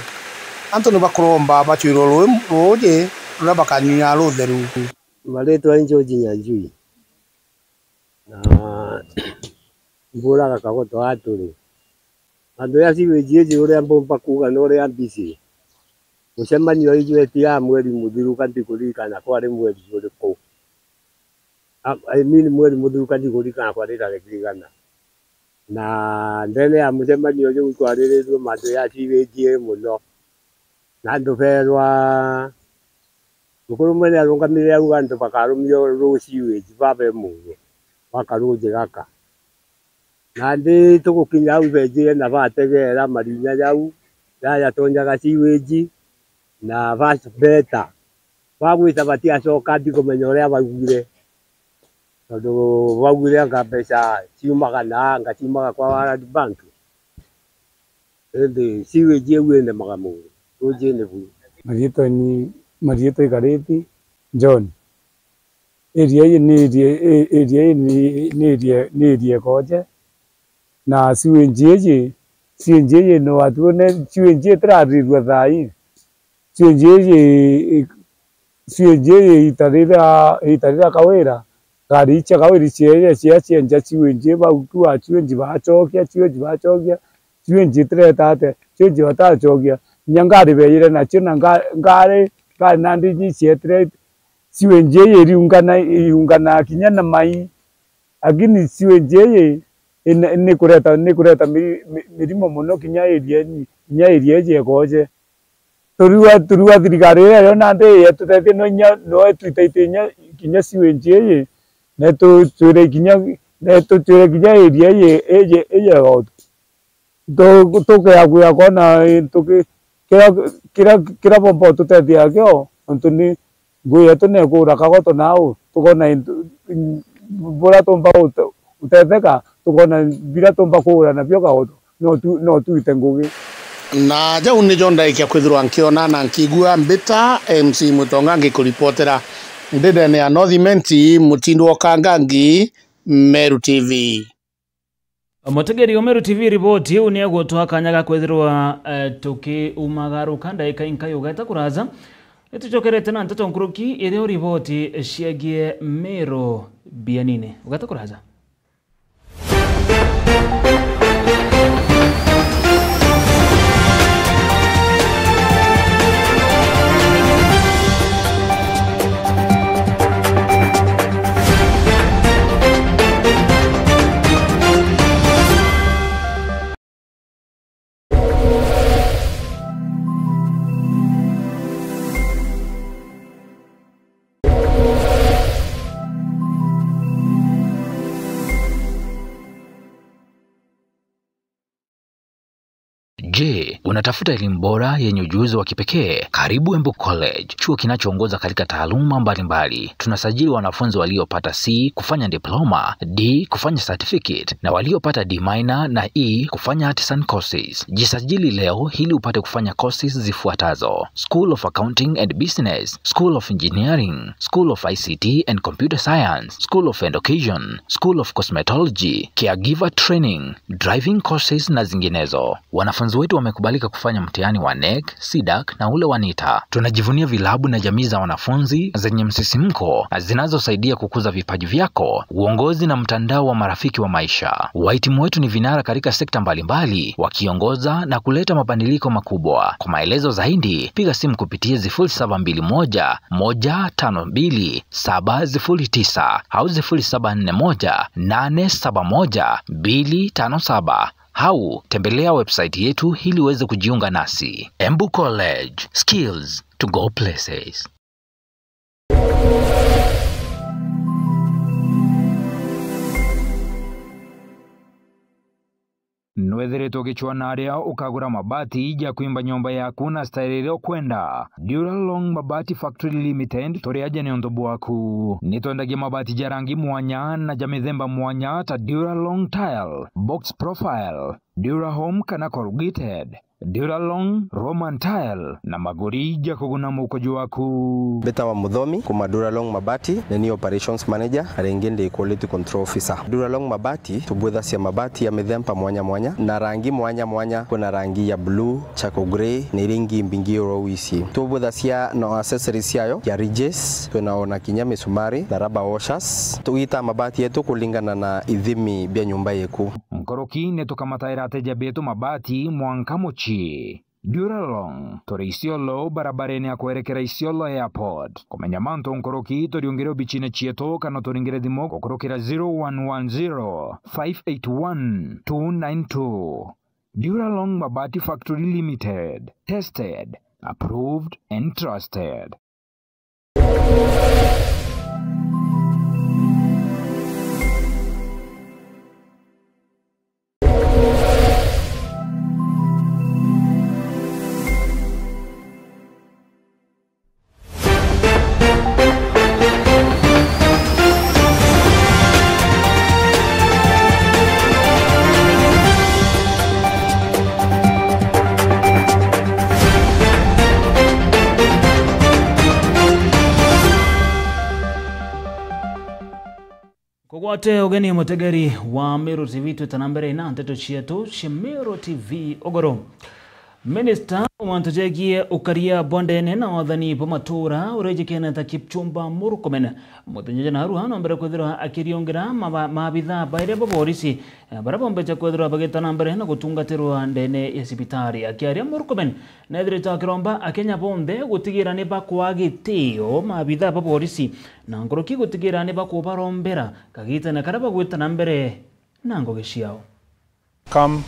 Antu ni bakuromba bacwirwe rui-, ruuji ruria bakanyua rutheru. Maritwa ni George Nyanjui. Na mburaga Kagoto aa turi. Antu ya sewage iji uria mbumba kuuga ni uria mbisi. Mucemanio ijweti ya mweri muthiru ka ndikuririkana kwari mweri juriku. A, I mean mweri muthiru ka ndikuririkana kwari tariki igana. Na ndene ya mucemanio juu twaririrue mantu ja sewage mono. Na antu beerwa, mukuru umwe ni arungamire auga antu bakarumia ru sewage babe muunye wa karuji gaka. Nandi tugukinya au benjire na bategeera marinya jau jajatonyaga sewage na bas-, beeta. Bagwita batiacoka, ndikumenya uria baugire. Tondu baugire anga mbeca ciumaga na anga ciumaga kwa World Bank. Indi sewage iu indemaga muno rujini buu. Mariitwa ni, mariitwa Ikariti John. Area iji ni area, i-, area iji ni, ni area, ni area ikoje. Na sewage iji, sewage iji no atuone, sewage iji itirarirua thaa ii. Sewage iji, i-, sewage iji ita riria, ita riria Kawira, ngari cia Kawira cia, cia, cienja sewage bau tu a sewage bacokia, sewage bacokia, sewage itireta atia, sewage batacokia. Kinya ngari beejire nacio na nga-, ngari, ngari nandi ni cietire sewage iji iriungana, iriungana kinya na mai. Lakini sewage iji ina-, nikureta, nikureta mi-, mi-, mirimo mono kinya area, kinya area iji ekoje. Turiuga, turiuga thirikari iria yo nandi yetutethie no inya, no itwitaitie inya, kinya sewage iji, na itutwire kinya, na itutwire kinya area iji, iji, iji egotu. Tu-, tukeakuya kwona, eh, tuki-, kira, kira, kira bomba ututethia kio, nontu ni ngui yetu ni ikuura kagoto nau, tukona into, buria tumba gute-, gutetheka, tukona biria tumba kuura nabio kagoto, no tu-, no twite ngugi. Na jau nijo ndaikia kwithirwa nkiona na nkigua mbita M C Mutonga ngikuripotera ndi ndene ya North Imenti, Mutindo wa Kangangi, Meru T V. Mutegeri wa Meru T V, riboti iu ni egutwa kanya ga kwithirwa, eh, tukiumagaruka ndaika inkai ugeta kuraja. Nitucokerete na nteto nkuruki irio riboti ciegie Meru bianini. Ugeta kuraja. Je, unatafuta elimu bora yenye ujuzi wa kipekee? Karibu Embu College, chuo kinachoongoza katika taaluma mbalimbali. Tunasajili wanafunzi waliopata C kufanya diploma, D kufanya certificate, na waliopata D minor na E kufanya artisan courses. Jisajili leo ili upate kufanya courses zifuatazo: School of Accounting and Business, School of Engineering, School of I C T and Computer Science, School of Education, School of Cosmetology, Caregiver Training, driving courses na zinginezo. Wanafunzi wetu wamekubalika kufanya mtihani wa NEC, CDAC na ule wa NITA. Tunajivunia vilabu na jamii za wanafunzi zenye msisimko na zinazosaidia kukuza vipaji vyako, uongozi na mtandao wa marafiki wa maisha. Wahitimu wetu ni vinara katika sekta mbalimbali, wakiongoza na kuleta mabadiliko makubwa. Kwa maelezo zaidi, piga simu kupitia sifuri saba mbili moja, moja tano mbili, saba sifuri tisa au sifuri saba nne moja, nane saba moja, mbili tano saba. Au tembelea website yetu ili uweze kujiunga nasi. Embu College, skills to go places. Nwethiritwe ugicwaa na aria ukagura mabati ja kwimba nyomba yaku na style iria ukwenda? Duralong Mabati Factory Limited turi aja niuntu bwaku. Nitwendagia mabati ja rangi mwanya na ja mithemba mwanya ta Duralong Tile, Box Profile, Durahome kana Corrugated, Duralong Roman Tile na maguri ja kuguna mukuju waku. Mbitawa Muthomi kuma Duralong Mabati, ni ni Operations Manager, na ringi ndi Quality Control Officer. Duralong Mabati, tubwithacia mabati ya mithemba mwanya mwanya na rangi mwanya mwanya. Kwina rangi ya blue, charcoal grey, na iria ingi mbingi oro wisi. Tubwithacia na accessories ciayo ya ridges, twina ona kinya misumari na rubber washers. Tugitaa mabati yetu kulingana na ithimi bia nyumba yeku. Nkuruki ni tukamataira ateja betu mabati mwanka mucii. Duralong, turi Isiolo, barabarene ya kwerekera Isiolo Airport. Kumenya mantu nkuruki, turiungire obicine cietu kana turingire thimu gukurukira zero one one zero, five eight one, two nine two. Duralong Mabati Factory Limited. Tested, approved and trusted. Kugwate ugeni mutegeri wa Meru T V, twita na mbere na nteto cietu cia Meru T V ugoro. Minista wa mantu jegie ukaria bwa ndene na wathani bwa matura urijikene ta Kipchumba Murkomen, muthenya jana narua nombere kwithirwa akiriungira maba-, maabitha bairi ba borisi, eh, baria bombete kwithirwa bagita na mbere na gutungatirwa ndene ya cibitari. Akiaria Murkomen, nethirite akiromba Akenya bonthe gutigira ni bakwa gitio maabitha ba borisi, na nkuruki gutigira ni bakubarombera kagitene karia bagwita na mbere na ngugi ciao. Come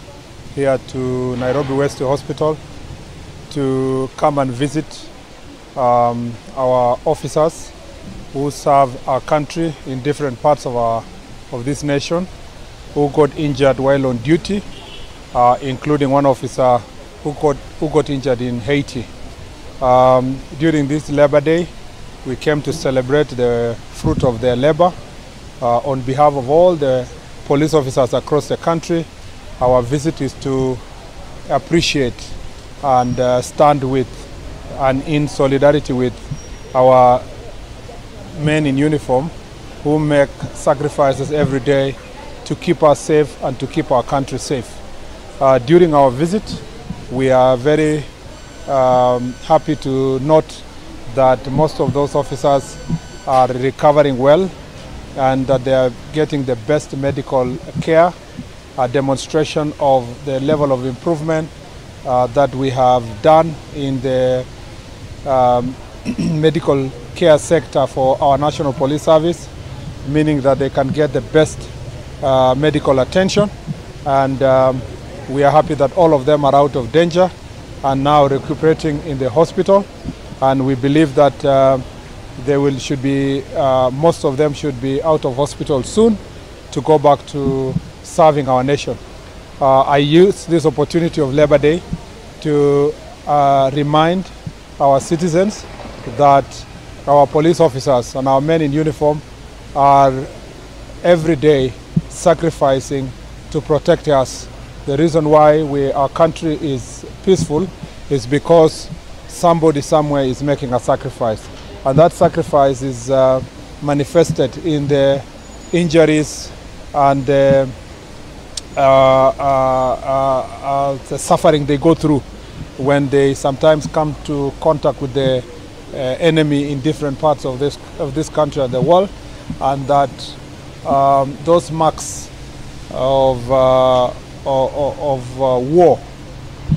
here to Nairobi West Hospital to come and visit, um, our officers who serve our country in different parts of our, of this nation, who got injured while on duty, uh, including one officer who got, who got injured in Haiti. Um, during this Labour Day, we came to celebrate the fruit of their labour. Uh, on behalf of all the police officers across the country, our visit is to appreciate and, uh, stand with and in solidarity with our men in uniform who make sacrifices every day to keep us safe and to keep our country safe. Uh, during our visit, we are very, um, happy to note that most of those officers are recovering well and that they are getting the best medical care, a demonstration of the level of improvement, uh, that we have done in the, um, medical care sector for our National Police Service, meaning that they can get the best, uh, medical attention. And, um, we are happy that all of them are out of danger and now recuperating in the hospital. And we believe that, uh, they will, should be, uh, most of them should be out of hospital soon to go back to serving our nation. Uh, I use this opportunity of Labour Day to, uh, remind our citizens that our police officers and our men in uniform are every day sacrificing to protect us. The reason why we, our country is peaceful is because somebody somewhere is making a sacrifice. And that sacrifice is, uh, manifested in the injuries and the, uh, uh, uh, uh, the suffering they go through when they sometimes come to contact with the, uh, enemy in different parts of this, of this country and the world, and that, um, those marks of, uh, o-, o-, of, uh, war,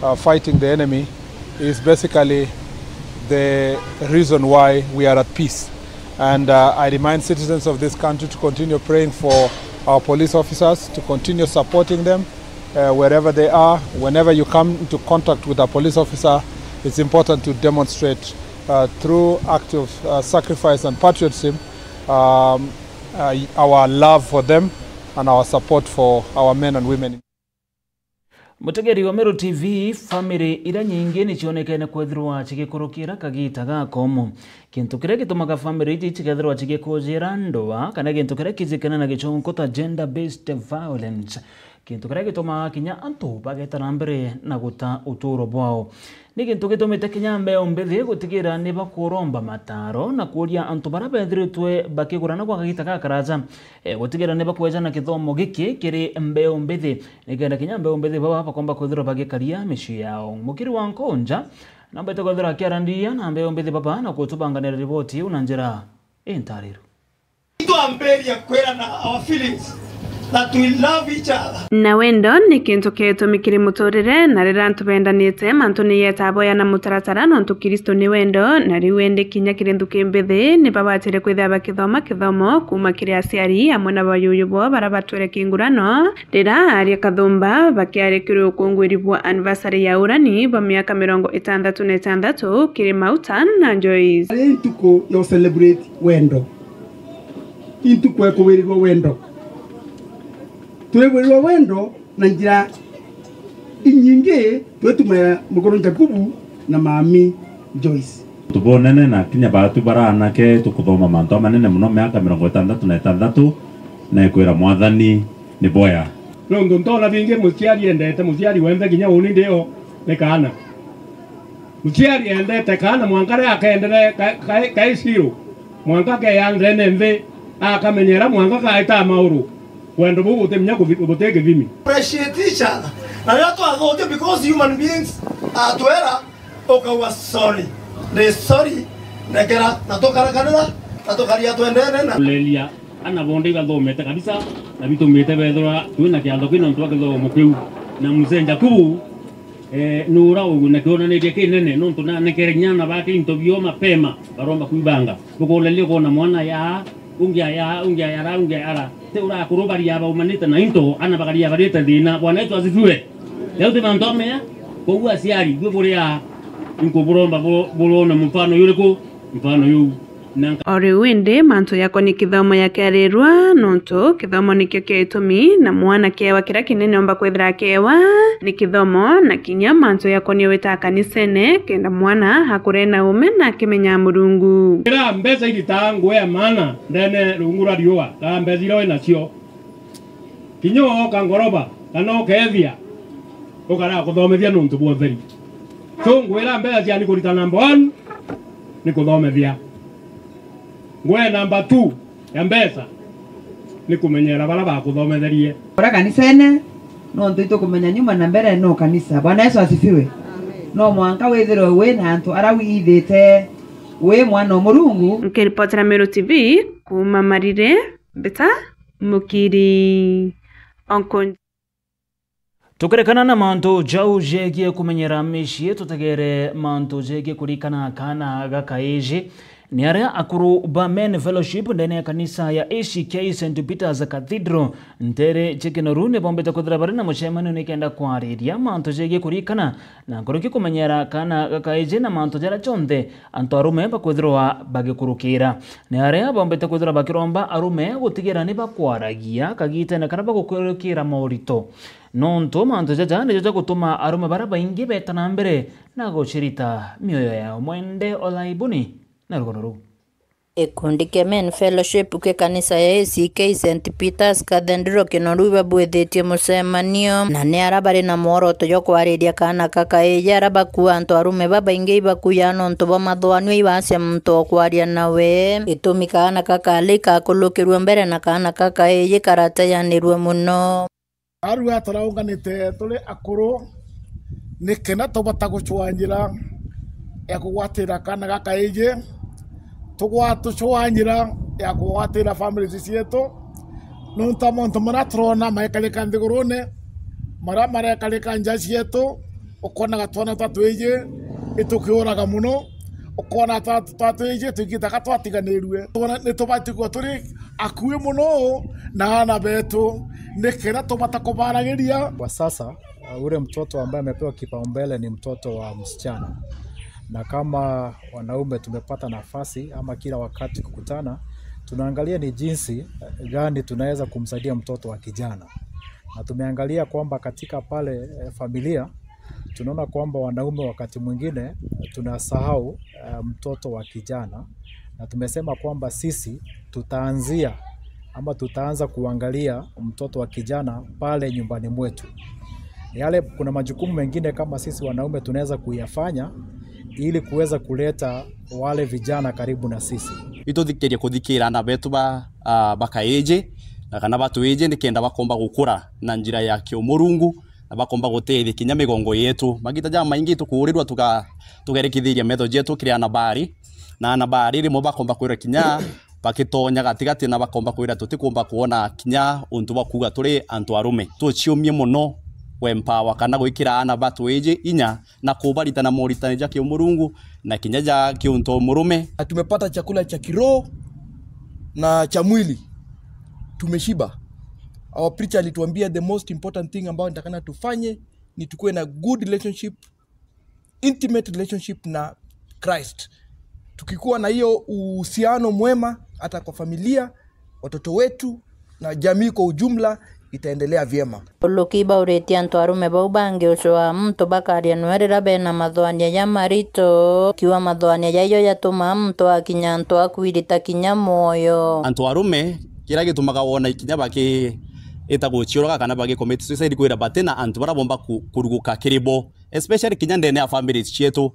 uh, fighting the enemy is basically the reason why we are at peace. And, uh, I remind citizens of this country to continue praying for our police officers, to continue supporting them, uh, wherever they are. Whenever you come into contact with a police officer, it's important to demonstrate, uh, through act of, uh, sacrifice and patriotism, um, uh, our love for them and our support for our men and women. Mutegeri wa Meru T V, family iria nyingi ni cionekene kwethirwa cigikurukira kagita gaka umu. Kintu kiria gitumaga family iji cikethirwa cigikujira ndua, kana gintu kiria kijikene na gichunku ta gender based violence. Kintu kiria gitumaga kinya antu bageta na mbere na guta uturo bwao. Ni gintu gitumite kinya mbeu mbithi gutigira ni bakuromba mataro na kuuria antu baria bethiritwe bakigurana gwa kagita gakaraja, eh, gutigira ni bakwejana kithomo giki kiri mbeu mbithi, nikenda kinya mbeu mbithi baba bakomba kwithirwa bagikaria micii yao. Mukiri wa Nkonja nambete kwithirwa akiarandiria na mbeu mbithi baba na kutubanganira riboti iu na njira intariru. Twambiria kwirana our feelings. that we love each other. Na wendo ni kintu kia gitumi kiri muturire, na riria antu bendanite, mantu ni yetaboya na mutaratara, nontu Kristo ni wendo, na riu indi kinya kiri nthuki mbithi, ni babatire kwithira bakithoma kithomo kuuma kiri aciari amwe na bayuyu bo bara batwire kingurano. Riria aaria Kathumba bakiaria kiri ukungwiri bwa anniversary ya urani bwa miaka mirongo itantatu na itantatu kiri Mauta na Joyce. Ari ntuku ya celebrate wendo. Intuku ya kuwirirwa wendo. Twiwirirwa wendo na njira inyingi, twituma mukuru Jakubu na mami Joyce. Tubonene na kinya batu bara anake tukuthoma mantu amanene muno, miaka mirongo itantatu na itantatu, na ikwira Mwathani ni boya. Nontu ntona bingi muciari endete, muciari wenthe kinya uni ndio ni kaana. Muciari endete kaana mwanka riria akendere ka-, ka-, kai zero, mwanka keya nthene nthi, akamenyera mwanka kaita mauru. Wendo buu buti minya kuthi-, buti kithimi. Appreciate each other. Na riria twathukia, because human beings atwera, ukauga, "Sorry, ndi sorry, nekera," na tukarakanira, na tukaria twendene na kuleria ana bonde ibathomete kabisa, na bitumite bethirwa twina kiatho kina ntu wa kithomo kiu. Na mzee Jakubu, eh, nura ugu na kionanirie kinene, nontu nanekere nyana bake into bio mapema, baromba kwibanga. Bukuleria ukona mwana ya ungi aya, ungi ayara, ungi ayara. Ti urakuru baria baumanite na into, ana bakaria barite thina. Bwana Yesu asifiwe. Yau ti mantu amea. Koguo aciari, bwe buria, inkuburomba bu-, burone mfano yuriku? Mfano yuu. Na nka- O riu indi, mantu yakoni kithomo yakiarirwa, nontu kithomo nikio kia gitumi, na mwana kiewa kiria kinene omba kwithira akewa ni kithomo, na kinya mantu yakoni wita kanisene, kenda mwana akure na ume na akimenya Murungu. Ira mbeca iritaa nguo ya maana ndene rungu rwa riua, na mbeca iria winacio. Kinya ooka ngoroba, kana ukeethia, ukara kuthomethia nuntu bwa utheri. So, ngwira mbeca cia ni kurita number one, ni kuthomethia. Ngwe number two ya mbeca, ni kumenyera bara bakuthometherie. Ora kanisene, nontu itukumenya nyuma na mbere no kanisa. Bwana Yesu asifiwe. No mwanka withirwe wi na antu ara wiithite wi mwana o Murungu. Nkiripotera Meru T V kuuma Marire, Mbita Mukiri. Onkon- Tukirekana na mantu jau jegie kumenyera micii, tutegere mantu jegie kurikana kaana ga kaiji. Ni aria akuru ba Men Fellowship ndene ya kanisa ya A C K Saint Peter's Cathedral, ntere cia Kinoru, ni bombite kwithira bari na mucemanio nikenda kwariria mantu jegie kurikana na nkuruki kumenyera kaana ga kaiji na mantu jaria jonthe antu arume bakwithirwa bagikurukira. Ni aria bombite kwithirwa bakiromba arume gutigira ni bakwaragia kagitene karia bagukurukira maurito, nontu mantu jaja nijo jagutuma arume baria baingi beta na mbere na gucirita mioyo yao. Mwende Olaibuni na rugono ruu. Gikundi kia Men Fellowship ki kanisa ya A C K Saint Peter's Cathedral Kinoru ibabwithitie mucemanio, na ni ara bari na mworoto jwa kwariria kaana ka kaiji ara bakua antu arume babaingi ibakuya nontu bwa mathuanio ibacia muntu o kwaria nawe. Gitumi kaana ka kali kakulukirue mbere na kaana ka kaiji karateyanirue muno. Arua turaunganite turi akuru, ni kenda tubota gucwanjira ya kugwatira kaana ga kaiji, tugwa-, tucwanjira ya kugwatira families cietu, nontu a montu maria turona marekarika nthigurune, maria marekarika nja cietu, ukonaga twana twa twiji itukiuraga muno, ukona twa, twa twiji tuikitaga twatiganirue. Twana, ni tubati kuwa turi akui muno na aana betu, nikenda tubata kubaragiria. Kwa sasa, uh, ule mtoto ambaye amepewa kipaumbele ni mtoto wa msichana, na kama wanaume tumepata nafasi ama kila wakati kukutana, tunaangalia ni jinsi, eh, gani tunaweza kumsaidia mtoto wa kijana, na tumeangalia kwamba katika pale, eh, familia tunaona kwamba wanaume wakati mwingine, eh, tunasahau, eh, mtoto wa kijana, na tumesema kwamba sisi tutaanzia ama tutaanza kuangalia mtoto wa kijana pale nyumbani mwetu. Yale, kuna majukumu mengine kama sisi wanaume tunaweza kuyafanya ili kuweza kuleta wale vijana karibu na sisi. Ituthikirie kuthikira ana betu ba, ah, bakaiji, na kana batwiji, nikenda bakomba gukura na njira ya kiumurungu, na bakomba gutethia kinya migongo yetu. Magita jamaingi tukuurirwa tuga-, tugerikithiria metho jetu kiri ana bari, na ana bari rimwe bakomba kwirwa kinya bagitonya gatigati na bakomba kwira tutikumba kwona kinya untu bwa kuuga turi antu arume. Tuciumie mono gwempower kana gwikira aana batu iji inya na kubaritana moritani ja kiumurungu na kinya ja kiuntu murume. Na tumepata chakula cha kiroho na cha mwili. Tumeshiba. Our preacher alituambia the most important thing ambayo nitakana tufanye ni tukue na good relationship, intimate relationship na Christ. Tukikuwa na hiyo uhusiano mwema hata kwa familia, watoto wetu na jamii kwa ujumla itaendelea vyema. Uluki bauritie antu arume bau bangi ucwaa muntu bakaria nwe riria bena mathwania ja marito, kiuga mathwania jaio jatumaa muntu akinya antu a kwirita kinya mwoyo. Antu arume, kiria gitumaga wona ikinya bakiita guciuraga kana bagi commit suicide kwira batina antu baria bomba ku-, kuruguka kiri bo, especially kinya ndene ya families cietu.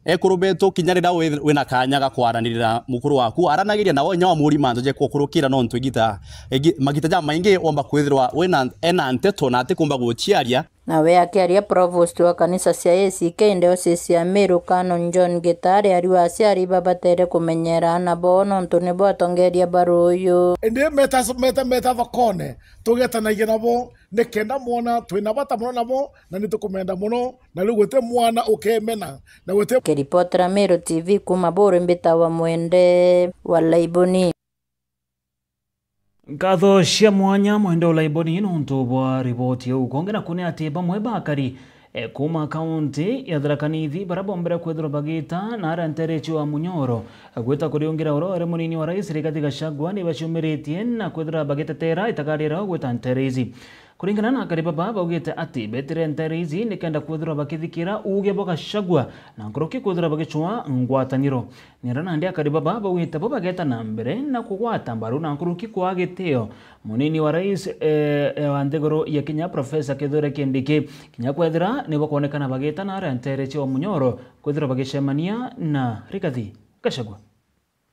Ekuru betu, kinya riria wi-, wina kanya ga kwaranirira mukuru waku, aranagiria nawe inya wamuri mantu ja kukurukira, nontu igita, igi-, magita jamaingi womba kwithirwa wina, ena nteto na atikumba guciaria. Nawe akiaria, Provost wa kanisa cia A C K Diocese ya Meru, Canon John Gitari, ariuga aciari babatere kumenyera aana bao, nontu nibo atongeria ba ruuyu. Indi meta, meta, meta thokone, tugetanagia nabo, nikenda mwona twina bata mono nabo, na nitukumenda mono, na riu guti mwana ukemena, na guti. Kiripotera Meru T V kuuma Buru, mbitawa Mwende wa Laiboni. Nkatho cia mwanya Mwende wa Laiboni nontu bwa riboti iu. Kwongi naku ni ati bamwe ba akari, e, kuuma kaunti ya Tharaka Nithi, baria bombere kwithirwa bagita na aria ntere cio wa Munyoro, gwita kuriungira oro ari munini wa rais Rigathi Gachagua, ni baciumiritie na kwithirwa bagitetera itaka riao gwita ntere ici. Kuringana na akari baba, baugite ati betire ntere ici nikenda kwithirwa bakithikira uuge bwa Gachagua na nkuruki kwithirwa bagicwaa ngwataniro. Nira nandi akari baba baugite bo bageta na mbere na kugwata mbaru na nkuruki kwaa gitio munini wa rais, eh, eh, wa nthiguru ya Kenya, Professor Kithure Kindiki, kinya kwethira nibo kwonekana bagita na aria ntere cia Munyoro kwithirwa bagicemania na Rigathi Gachagua.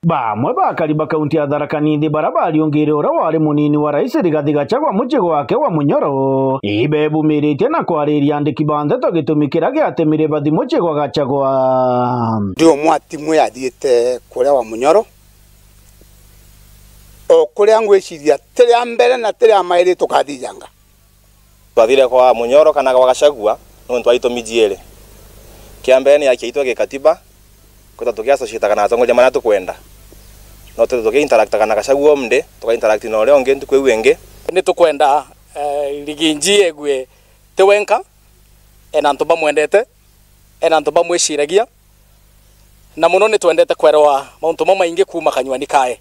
Bamwe ba akari ba kaunti ya Tharaka Nithi baria bariungire uria wari munini wa rais Rigathi Gachagua mucii gwake wa Munyoro, ibebumiritie na kwariria andiki ba ndeto gitumi kiria giatemire bathi mucii gwa Gachagua. Ndi umwe atimu yathiite kuria wa Munyoro, o kuria ngwiciria ti ria mbere na ti ria mairi tukathijanga. Twathire kwa Munyoro kana gwa Gachagua nontu wa itumi jiiri. Kia mbere ni haki yaitu ya gikatiba kwithirwa tuki associataga na atongoria maria tukwenda. No twithirwe tuki interactaga na Gachagua omde, tuka interact na uria ungi ntuku iu ingi. Ni tukwenda, eh, Rigiji egue ti wenka, ena antu bamwendete, ena antu bamwiciragia, na muno ni twendete kwerwa mauntu mamaingi kuuma kanywani kae.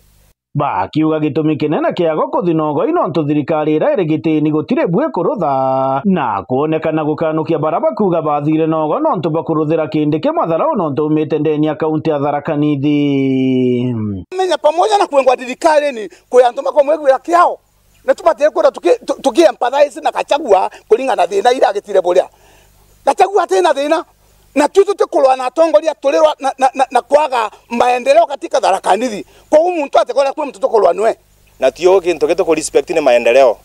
Bakiuga gitumi kinene kiago kuthi nogoi nontu thirikari iria iri gitiini gutiri bu ikurutha, na kwonekana gukanukia baria bakuuga bathire nogo nontu bakuruthira kindi ki matharau nontu umite ndeni ya kaunti ya Tharaka Nithi. Menya pamoja na kwengwa thirikari ni kwi antu makomwigwira kiao, na tubatie kwira tuki-, tu-, tuki empathize na Gachagua kuringana na thina iria agitire buria. Gachagua atina thina. Na tu tutikurwa na atongoria turi rwa-, na, na, na, na kwaga maendeleo katika Tharaka Nithi. Koguo muntu atikore kwi muntu tukurwa nwe. Na tio gintu gituku respect ni maendeleo.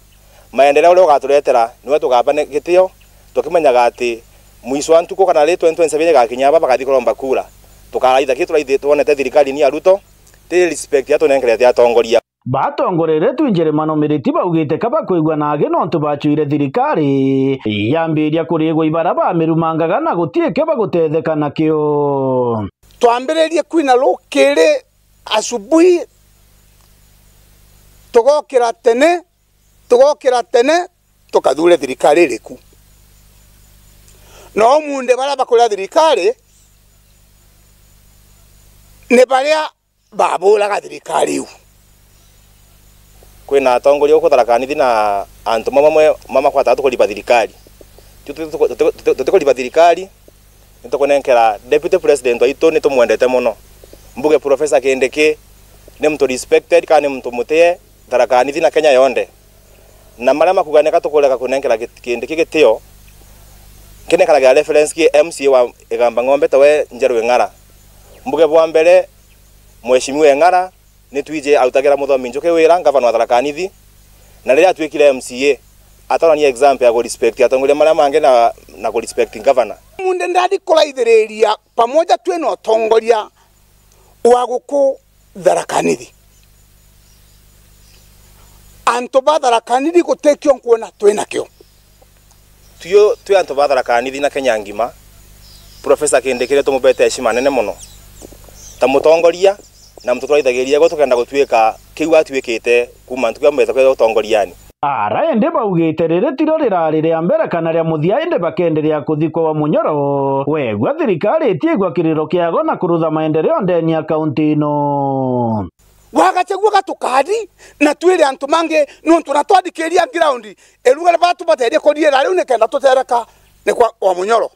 Maendeleo uria ugaturetera niwe tugamba ni gitio, tukimenyaga ati mwisho wa ntuku kana ri twenty twenty-seven igakinya aba bagathi kuromba kura. Tukaraitha ki turaithi twonete thirikari ni ya Ruto, ti respect atunenkerete atongoria. Batongoreretwe i Njeremano Miriti baugite ka bakwigua nagi nontu bacwire thirikari yambiria kurigwa i baria bamirumangaga na guti kio bagutetheka nakio. Twambiririe kwina rukiri asubuhi, tugokira tene, tugokira tene, tukathure thirikari iriku. Na umunthi baria bakuria thirikari ni baria baburaga thirikari iu. Kwina atongoria guku Tharaka Nithi na antu mamwe mamakwataga tukuriba thirikari. Tio tuti-, tuti-, tuti-, tutikuriba thirikari, nitukunenkera Deputy President waitu, nitumwendete mono. Mbuge Professor Kindiki ni muntu respected, kana ni muntu mutie Tharaka Nithi na Kenya yonthe. Na maria makuuga nika tukurega kunenkera git-, Kindiki gitio, nkinenkeragira reference ki M C A wa Igamba Ng'ombe tawe Njeru Ing'ara. Mbuge bwa mbere, Mheshimiwa Ing'ara, nitwiji autagira Muthomi Njuki wira, ngavana wa Tharaka Nithi, na riria atuikire M C A, atonania example ya kurespect atongoria maria mangi na, na kurespect ngavana. Munde ndadi kuraithiriria pamoja twina utongoria wa guku Tharaka Nithi. Antu ba Tharaka Nithi gutikio nkuona twinakio. Tuyo twi antu ba Tharaka Nithi na Kenya ngima, Professor Kindiki ni tumubete heshima nene mono ta mutongoria, na mututwarithagiria gwe tukenda gutuika kiu atuikite kuma ntuku ya mbere kwithirwa utongoriani. Ara indi baugite riri tiro rirari ria mbere kana ria muthia, indi bakenderea kuthikwa Wamunyoro. Wegua thirikari itiigua kiriro kiago na kurutha maendeleo ndeni ya kaunti ino. Wa Gachagua gatukari na twire antu mangi, nontu na twandikiria ground, iruga baria tubaterie kuriera riu nikenda tutereka ni kwa Wamunyoro.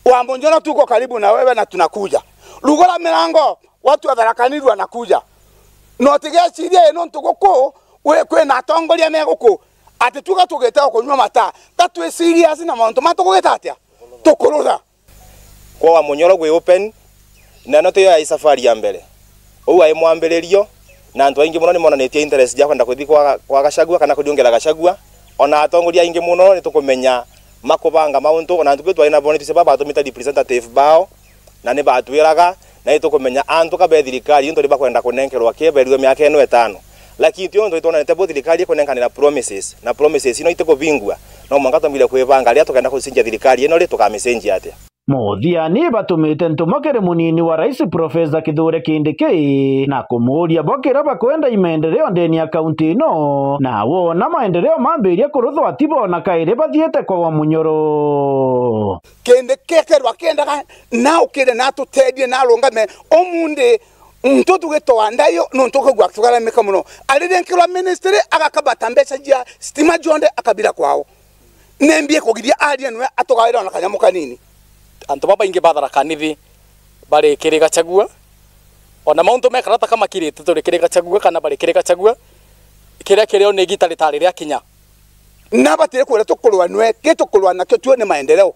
Wamunyoro, tuko karibu na wewe na tunakuja. Rugura mirango, watu wa Tharaka Nithi wanakuja. Na utigecirie ii nontu guku wi kwina atongoria me guku ati tuga tugite o kunyua mata. Ta twi serious na mauntu ma tugugita atia? Tukurutha. Kwa Wamunyoro gwi open, na no tiyo yai safari ya mbere. Uu ai mwambiririo, na antu aingi mono ni monanitie interest ya kwenda kuthi kwa, kwa Gachagua kana kuriungera Gachagua. Ona atongoria aingi mono ni tukumenya makubanga mauntu, ona ntuku twari nabo ni tucia babatumite representative bao, na ni batwiraga, na ni tukumenya antu ka be thirikari, nontu ni bakwenda kunenkerwa ki berue miaka ino itano. Lakini tio nontu twonanite bo thirikari ikunenkanira promises, na promises ino itikubingua. No mwanka twambire kwibanga riria tukenda kucenjia thirikari ino ri, tukamicenjia atia? Muthiani batumite ntuma kiri munini wa rais Professor Kithure Kindiki na kumuuria bo kiria bakwenda i maendeleo ndeni ya kaunti ino, na wona maendeleo mambiria kuruthwa ti bo na kairi bathiite kwa Wamunyoro. Kindiki ekerwa akiendaga na ukire na atutethie na arungame umunthi ntu tugitoa ndayo nontu ukigua akigaramika mono. Arirenkirwa ministry agakabata mbeca cia stima cionthe akabira kwao. Nembi ikugiria aria nwe atugawira ona kanyamu kanini. Antu babaingi ba Tharaka Nithi bari kiri Gachagua, ona mauntu mekara ta kamakirite turi kiri Gachagua kana bari kiri Gachagua, kiria kirio ni igita ritari riakinya. Na batiri kwira tukurwa nwe, ki tukurwa nakio tuo ni maendeleo.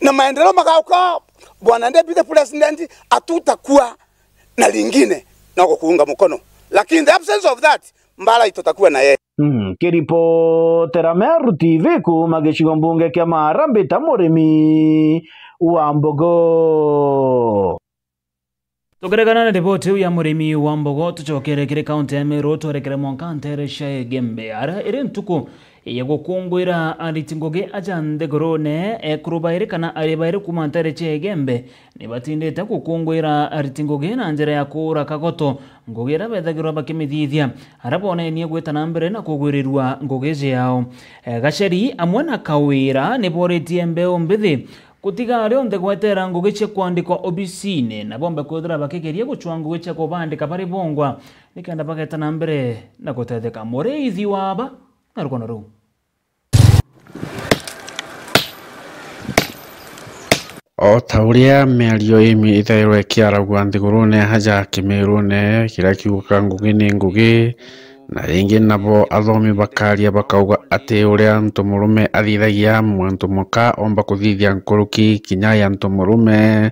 Na maendeleo magauka, Bwana Deputy President, atutakuwa na lingine na kukuunga mkono. Lakini the absence of that, mbara itutakuwa na yeye. Nkiripotera Meru T V kuuma gicigo mbunge kia Maara, mbita Murimi wa Mbogo. Tukiregana na riboti iu ya Murimi wa Mbogo, tucokere kiri kaunti ya Meru, twerekere mwanka ntere cia Igembe, ara iri ntuku ya gukunguira ariti ngugi aja nthigurune. Ekuru bairi kana ari bairi kuuma ntere cia Igembe ni batindite gukunguira ariti ngugi na njira ya kuura kagoto, ngugi iria bethagirwa bakimithithia ara bonenie gwita na mbere na kugwirirua ngugi ciao. E, Gacheri amwe na Kawira ni boritie mbeu mbithi gutiga rionthe gwetera ngugi cia kwandikwa obisine, na bombe kwithira bakigeria gucwa ngugi cia kubandika bari bongwa, nikenda bageta na mbere na gutetheka. Muriithi wa aba na rugono ruu. O ta uria miario imi ithairwa ikiaragua nthigurune aja Kimirune, kiria kiugaga ngugi ni ngugi, na ringi nabo athomi bakaria bakauga ati uria ntu murume athithagia, mwantu muka omba kuthithia nkuruki kinya ya ntu murume.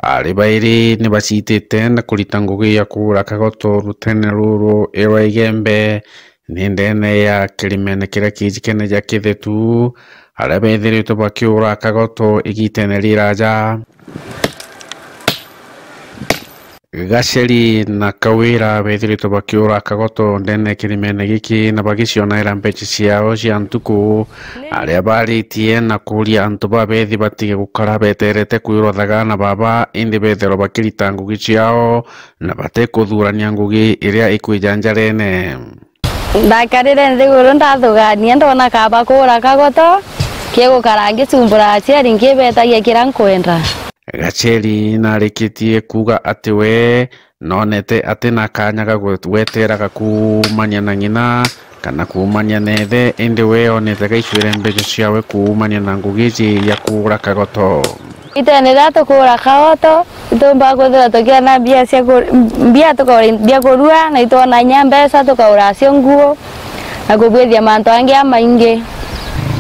Ari bairi ni bacitite na kurita ngugi ya kuura kagoto rutene ruru irwa Igembe, ni ndene ya kirimene kiria kijikene ja Kithetu, aria bethiritwe bakiura kagoto igitene riraja. Gacheri na Kawira bethiritwe bakiura kagoto ndene kirimene giki na bagicionaira mbeca ciao cia ntuku, aria baritie na kuria antu babethi batige gukara beterete kwirwa thaga na baba, indi betherwa bakirita ngugi ciao na batikuthurania ngugi iria ikwija njarene. Ndakarire nthiguru ndathugania, ndona kaba kuura kagoto, kigukara ngicumbura aciari, nkibetagia kiria nkwenda. Gacheri narikitie kuuga ati we nonete ati na kanya ga gwe-, gweteraga kuumania na ng'ina kana kuumania na ithe, indi we onete gaicwire mbeca ciawe kuumania na ngugi iji ya kuura kagoto. Itene riria tukuura kagoto, itumba kwithirwa tukiona mbia cia ku-, mbia tukagura bia kurua, na itwona inya mbeca tukagura acio nguo, na kubwithia mantu angi amaingi.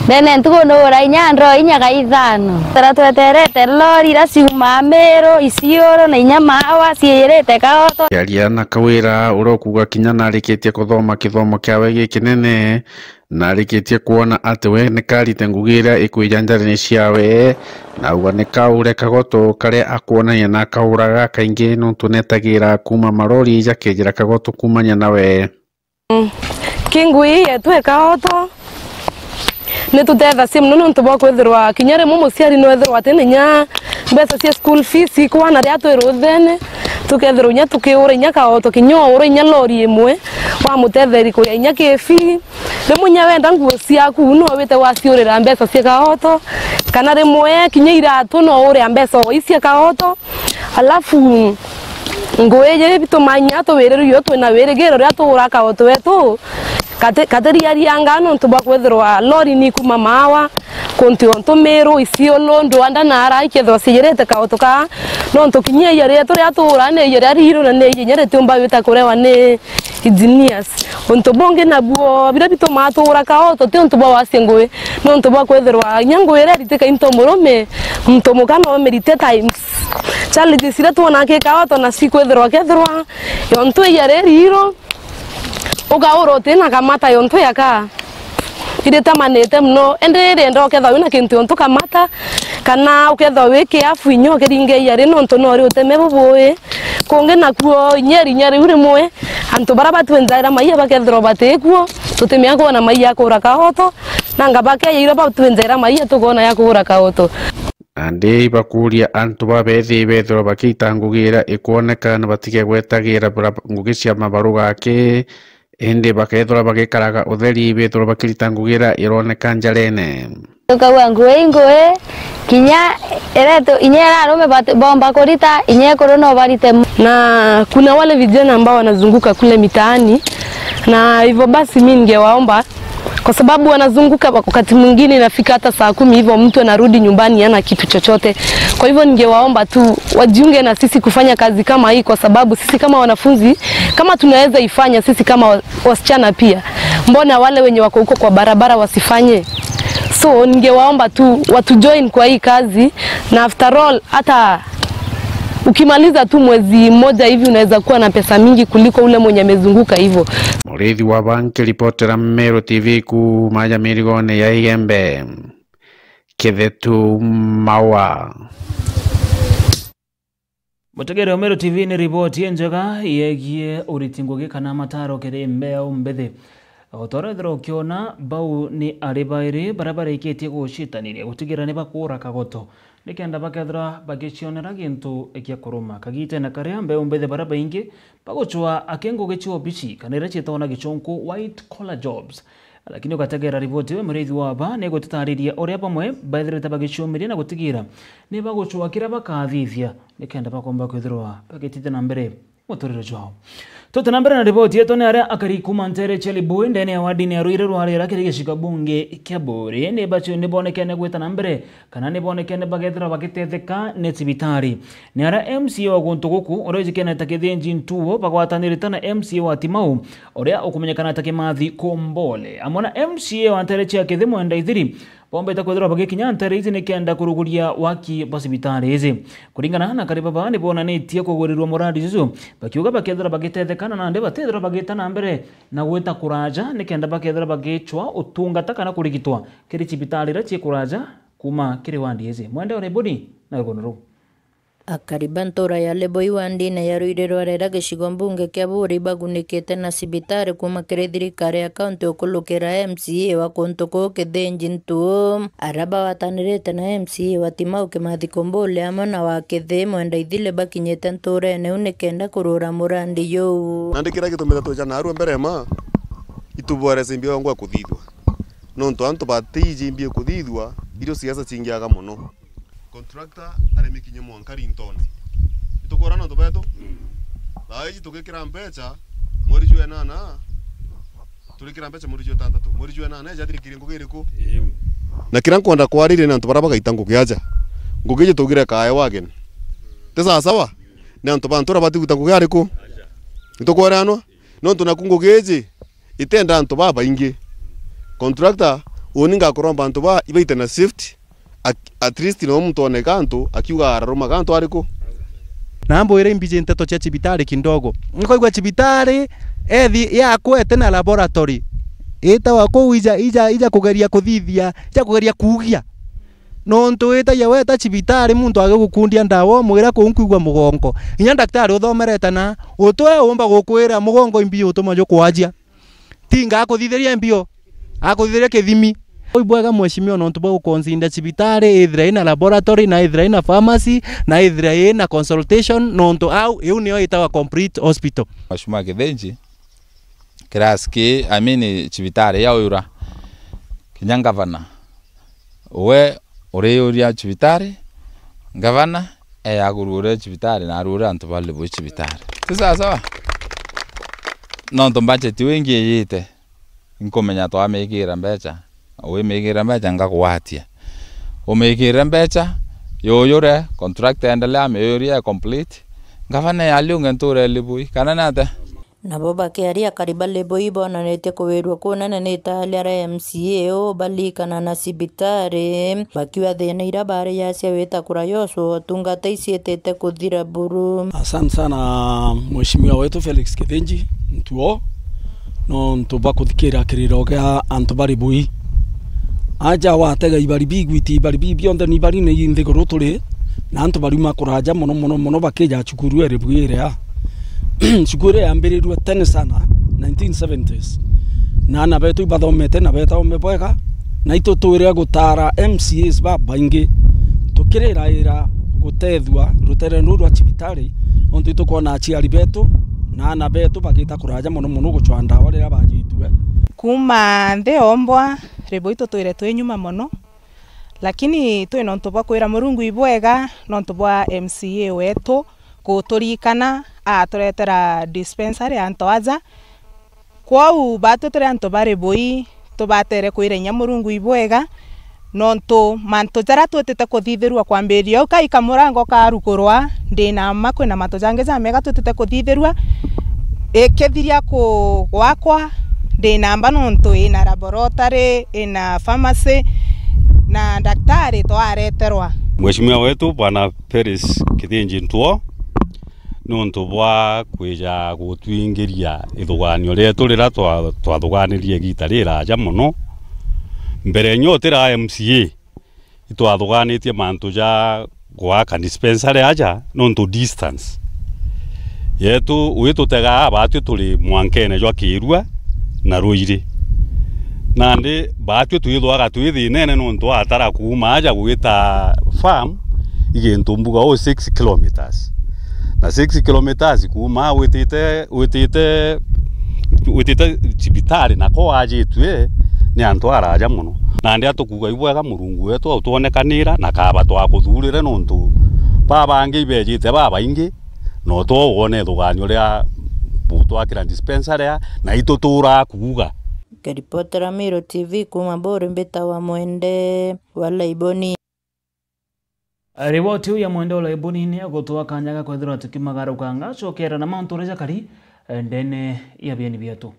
Ndene ntuku nugura inya ndoo inya ga ithano. Tara tweterete lori iria ciumaa Miru, Isiolo, na inya Maawa ciiyirite kagoto. Kiaria na Kawira, uria ukuuga kinya narikitie kuthoma kithomo kiawe gikinene, narikitie kwona ati we ni karite ngugi iria ikwija njarene ciawe, na auga ni kaure kagoto karia akwonania na akauraga kaingi, nontu netagira kuuma marori jakejira kagoto kuumania nawe. Mm. Ki ngui yetu e Kaoto, ni tutethacia mono niuntu bwa kwithirwa kinya rimwe muciari no ethirwa atina inya mbeca cia school fees, kwana riria twi ruthene, tukethirwa inya tukiura inya Kaoto, kinya uura inya lori imwe, wamutetheri kuria inya ki fee. Rimwe inya wenda nguo ciaku, no wite waciurira mbeca cia Kaoto, kana rimwe kinya iratu no uria mbeca o icia Kaoto. Alafu ngui iji bituma inya tuwirirua, twina wirigiro riria tuura Kaoto wetu, kati-, katiriarianga niuntu bwa kwithirwa lori ni kuma Mawa, kuntu ontu Miru, Isiolo, Ndwanda na ara ikethirwa ciijirite Kaoto kaa, niuntu kinya iria rietu riria tuura ni iria riria riiru na ni iria inya ritiumba gwita kurewa ni engineers. Untu bungi nabuo, biria bitumaa tuura Kaoto ti untu bwa wacia ngui, ni untu bwa kwithirwa inya ngui iria iritika into murume, muntu muka no umirite times. Challenges iria twonaa ki Kaoto na cikwithirwa kethirwa, ontu iria ririiru, ukaura utina kamata yontu ya kaa. Iritamanite mono, indi rienda ukethirwa wina kintu yontu kamata, kana ukethirwa wi kiafu inya ukiringa iria ri, niuntu no ri uteme bubui. Kungi nakuo inya irinya riu rimwe, antu baria batwinjaira maia bakethirwa batikuo, tutimenya kwona maia ya kuura Kaoto, nanga bakeeja iria batwinjaira maia tukoona ya kuura Kaoto. Nandi ibakuuria antu babethi bethirwa bakiita ngugi iria ikwoneka na batige gwetagira bura-, ngugi cia mabaru gaki, indi bakethirwa bagikaraga utheri bethirwa bakirita ngugi iria ironeka njarene. Tukauga ngui, ngui, kinya iretu, inya irarume bat-, bomba kurita, inya ikuru no barite. Na kuna wale vijana ambao wanazunguka kule mitaani, na hivyo basi mi ningewaomba kwa sababu wanazunguka, wakati mwingine inafika hata saa kumi hivyo, mtu anarudi nyumbani hana kitu chochote. Kwa hivyo, ningewaomba tu wajiunge na sisi kufanya kazi kama hii, kwa sababu sisi kama wanafunzi, kama tunaweza ifanya sisi kama wa-, wasichana pia, mbona wale wenye wako huko kwa barabara wasifanye? So, ningewaomba tu watu join kwa hii kazi, na after all, hata ukimaliza tu mwezi mmoja hivi, unaweza kuwa na pesa mingi kuliko ule mwenye amezunguka hivyo. Muriithi wa Banki, ripotera Meru T V kuuma aja mirigone ya Igembe, Kithetu Maua. Mutegere wa Meru T V ni riboti injega yegie uriti ngugi kana mataro kiri mbeu mbithi. O ta uria withirwa ukiona, bau ni ari bairi baria barikitie gucitaniria gutigira ni bakuura kagoto, nikenda bakethirwa bagicionera gintu gia kuruma. Kagitene karia mbeu mbithi baria baingi bagucwaa aki ngugi cia obici, kana iria ciitagwa na gichunku white collar jobs. Lakini ugategera riboti iu, muriithi wa ba ni gututariria uria bamwe bethirite bagiciumiria na gutigira ni bagucwaa kiria bakathithia, nikenda bakomba kwithirwa bagitithia na mbere muturire jwao. Tute na mbere na riboti yetu, ni aria akari kuuma ntere cia Libui ndene ya wardini ya Ruiri rwa Rera kiri gicigo bunge kia Buuri ni bacio ni bonekene gwita na mbere, kana ni bonekene bagethirwa bagitetheka ni cibitari. Ni aria M C A wa guntu guku, uria ujikene ta Kithinji Ntuo, bagwatanirite na M C A wa Timau, uria ukumenyekana ta Kimathi Kombole, amwe na M C A wa ntere cia Kithi Mwenda Ithiri, bombite kwithirwa bagikinya ntere iji nikenda kuruguria waki bwa cibitari iji. Kuringana na akari baba, ni bonanitie kugurirwa muradi juju, bakiuga bakethirwa bagitetheka na nandi batithirwa bagita na mbere na gwita kuraja nikenda bakethirwa bagicwa utungata kana kurigitwa kiri cibitari iria cii kuraja kuuma kiri wandi iji. Mwende Orebodi na rugono ruu. Akari ba ntura ya Libui wandine ya Ruiri rwa Rera gicigo mbunge kia Buuri ibagunikite na cibitari kuuma kiri thirikari ya kaunti ukulukira M C A wa kuntu kuu Kithinji Ntuo. Aria bagwatanirite na M C A wa Timau Kimathi Kombole amwe na wa Kithi Mwenda Ithili bakinyite nturene iu nikenda kurura murandi juu. Nandi kiria gitumite twija narua mbere ma, itubwere cimbi yongwa kuthithua. Nontu antu batiiji mbi kuthithua, irio siasa cingiaga mono. Contractor arimi kinya mwanka rintonti. Itukwona nontu betu? Thaa iji tugikira mbeca, mweri jwa enana, turikira mbeca mweri jwa etantatu. Mweri jwa enana, eja athirikire ngugi iriku? Na kiria nkwenda kwariria ni antu baria bagaita ngugi aja. Ngugi iji tugire kae wagen. Ti sawa sawa? Ni antu ba ntura batibuta ngugi ariku? Nitukweranwa? Nontu naku ngugi iji itenda antu babaingi. Contractor, uni ngakuromba antu ba ibaite na safety, at, at least no muntu oneka antu akiuga araruma ga antu ariku? Na mbwire imbiji nteto cia cibitari kidogo. Nkoigua cibitari ethi yakwete na laboratory. Itawa kuu ija, ija, ija kugeria kuthithia, ija kugeria kuugia. Nontu witagia weta cibitari muntu agigukundia ndawa, umwira kuu nkwigua mugongo. Inya ndaktari uthomerete na utwe umba gukwira mugongo imbi utuma jukwajia. tinga akuthithiria mbio, akuthithiria kithimi. Ibwega mheshimiwa nontu bwa guconsider cibitari ithira ina laboratory, na ithira ina pharmacy, na ithira ina consultation, nontu au iu niyo itagwa complete hospital. Mheshimiwa Kithinji, kirasi ki, I mean, cibitari ya Uyura, kinya ngavana, we uriyuria cibitari, ngavana eya kururia cibitari na aruria antu ba Libui cibitari. Ti sawa sawa? Nontu budget wingi iyite, nkumenya twamikira mbecha, wimikire mbecha ngagwatia. Umikire mbecha, yuyure, contract endelea, miyuria e complete, ngavana eya aliunge nture Libui, kana ni atia? Nabo bakiaria, akari ba Libui bonanetie kuwirua kunene ni itaya ria M C A uu balikana na cibitari, bakiuga thina iria bari yacia wita kura Joshua, utungata iciitite kuthira buru. Asante sana mheshimiwa wetu Felix Kithinji Ntuo, nontu bwa kuthikira kiriro gia antu ba Libui. Aja watega ibari bigwiti, ibari bi bionthe ni ibari ni nthiguru turi, na antu bariuma kuraja mono, mono, mono, bakija cukuru e Libui iria. Cukuru iria yambirirue tene sana, nineteen seventies. Na aana betu ibathomete na beta ome bwega, na itutwire gutara M C As babaingi, tukiriraira gutethua rutere ruu rwa cibitari, ontu itukwona aciari betu na aana betu bagita kuraja mono mono gucwa ndawa riria bajitue. Kuuma nthi yombwa, Libui tutwire twi nyuma mono, lakini twi nontu bwa kwira Murungu ibwega, nontu bwa M C A wetu guturikana, aturetera dispensary antu aja. Kwou batwi turi antu ba Libui, tubatere kwira inya Murungu ibwega, nontu mantu jaria twitite kuthithirua kwambiriria au kaika murango karukurwa, ndi na mma kwina mantu jangi jamega twitite kuthithirua. Ikithiria ku-, gwakwa, ndi na mma nontu ina laboratory, ina pharmacy, na ndaktari twareterwa. Mheshimiwa wetu Bwana Peris Kithinji Ntuo, nontu bwa kwija gutwingiria ithuganio rietu riria twa-, twathuganirie igita riraja mono. Mbere nyo tira M C A, itwathuganitie mantu ja gwaka dispensary aja nontu distance yetu witutegaa batwi turi mwankene jwa Kirua na Ruiri. Nandi batwi twithwaga twi thinene nontu atara kuuma aja gwita farm igintu mbuga uu six kilometres. Na six kilometres kuuma witite, witite, witite cibitari nako wajitue ni antu araja mono. Nandi atukuga ibwega Murungu wetu autwonekanira na kaba twakuthurire nontu babangi ibejite babaingi, no two wone ithuganio ria butwakira dispensary ya, na ituturaa kuuga. Nkaripotera Meru T V kuuma Buri, mbitawa Mwende wa Laiboni. Riboti iu ya Mwende wa Laiboni ni ya gutwa kanya ga kwithirwa tukimagaruka ngacokera na mantu uria jakari, eh, ndene ya bieni bietu.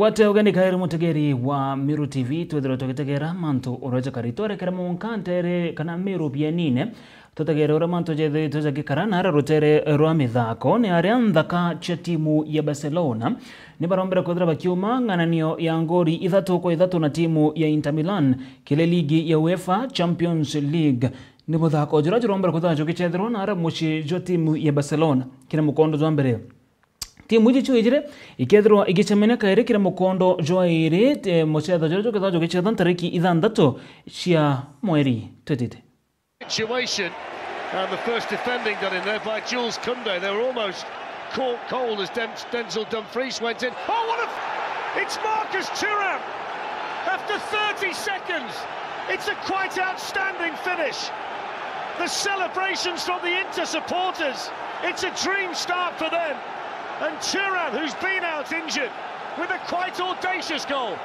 Ate ugeni kairi mutegeri wa Miru T V, twithirwe tugitegera mantu uria jakari. Twerekere munka ntere kana Miru bienine, tutegere uria mantu jethirite jagikara nara rutere rwa mithako. Ni aria nthaka cia timu ya Barcelona ni barombere kwithira bakiuma ng'ananio ya ngori ithatu kwa ithatu na timu ya Inter Milan kiri ligi ya UEFA Champions League. Ni muthako juria jurombere kwithira jugicethirwa nara mucii jwa timu ya Barcelona kiri mukondo jwa mbere. Timu iji cio ijiri ikethirwa igicemania kairi kiri mukondo jwa iri, eh, mucetho juria jukethirwa jugicethwa ntariki ithanthatu cia mweri twitite. Situation, and the first defending done in there by Jules Koundé. They were almost caught cold as Dem- Denzel Dumfries went in. Oh, what a... It's Marcus Thuram! After thirty seconds, it's a quite outstanding finish. The celebrations from the Inter supporters, it's a dream start for them. And Thuram, who's been out injured, with a quite audacious goal.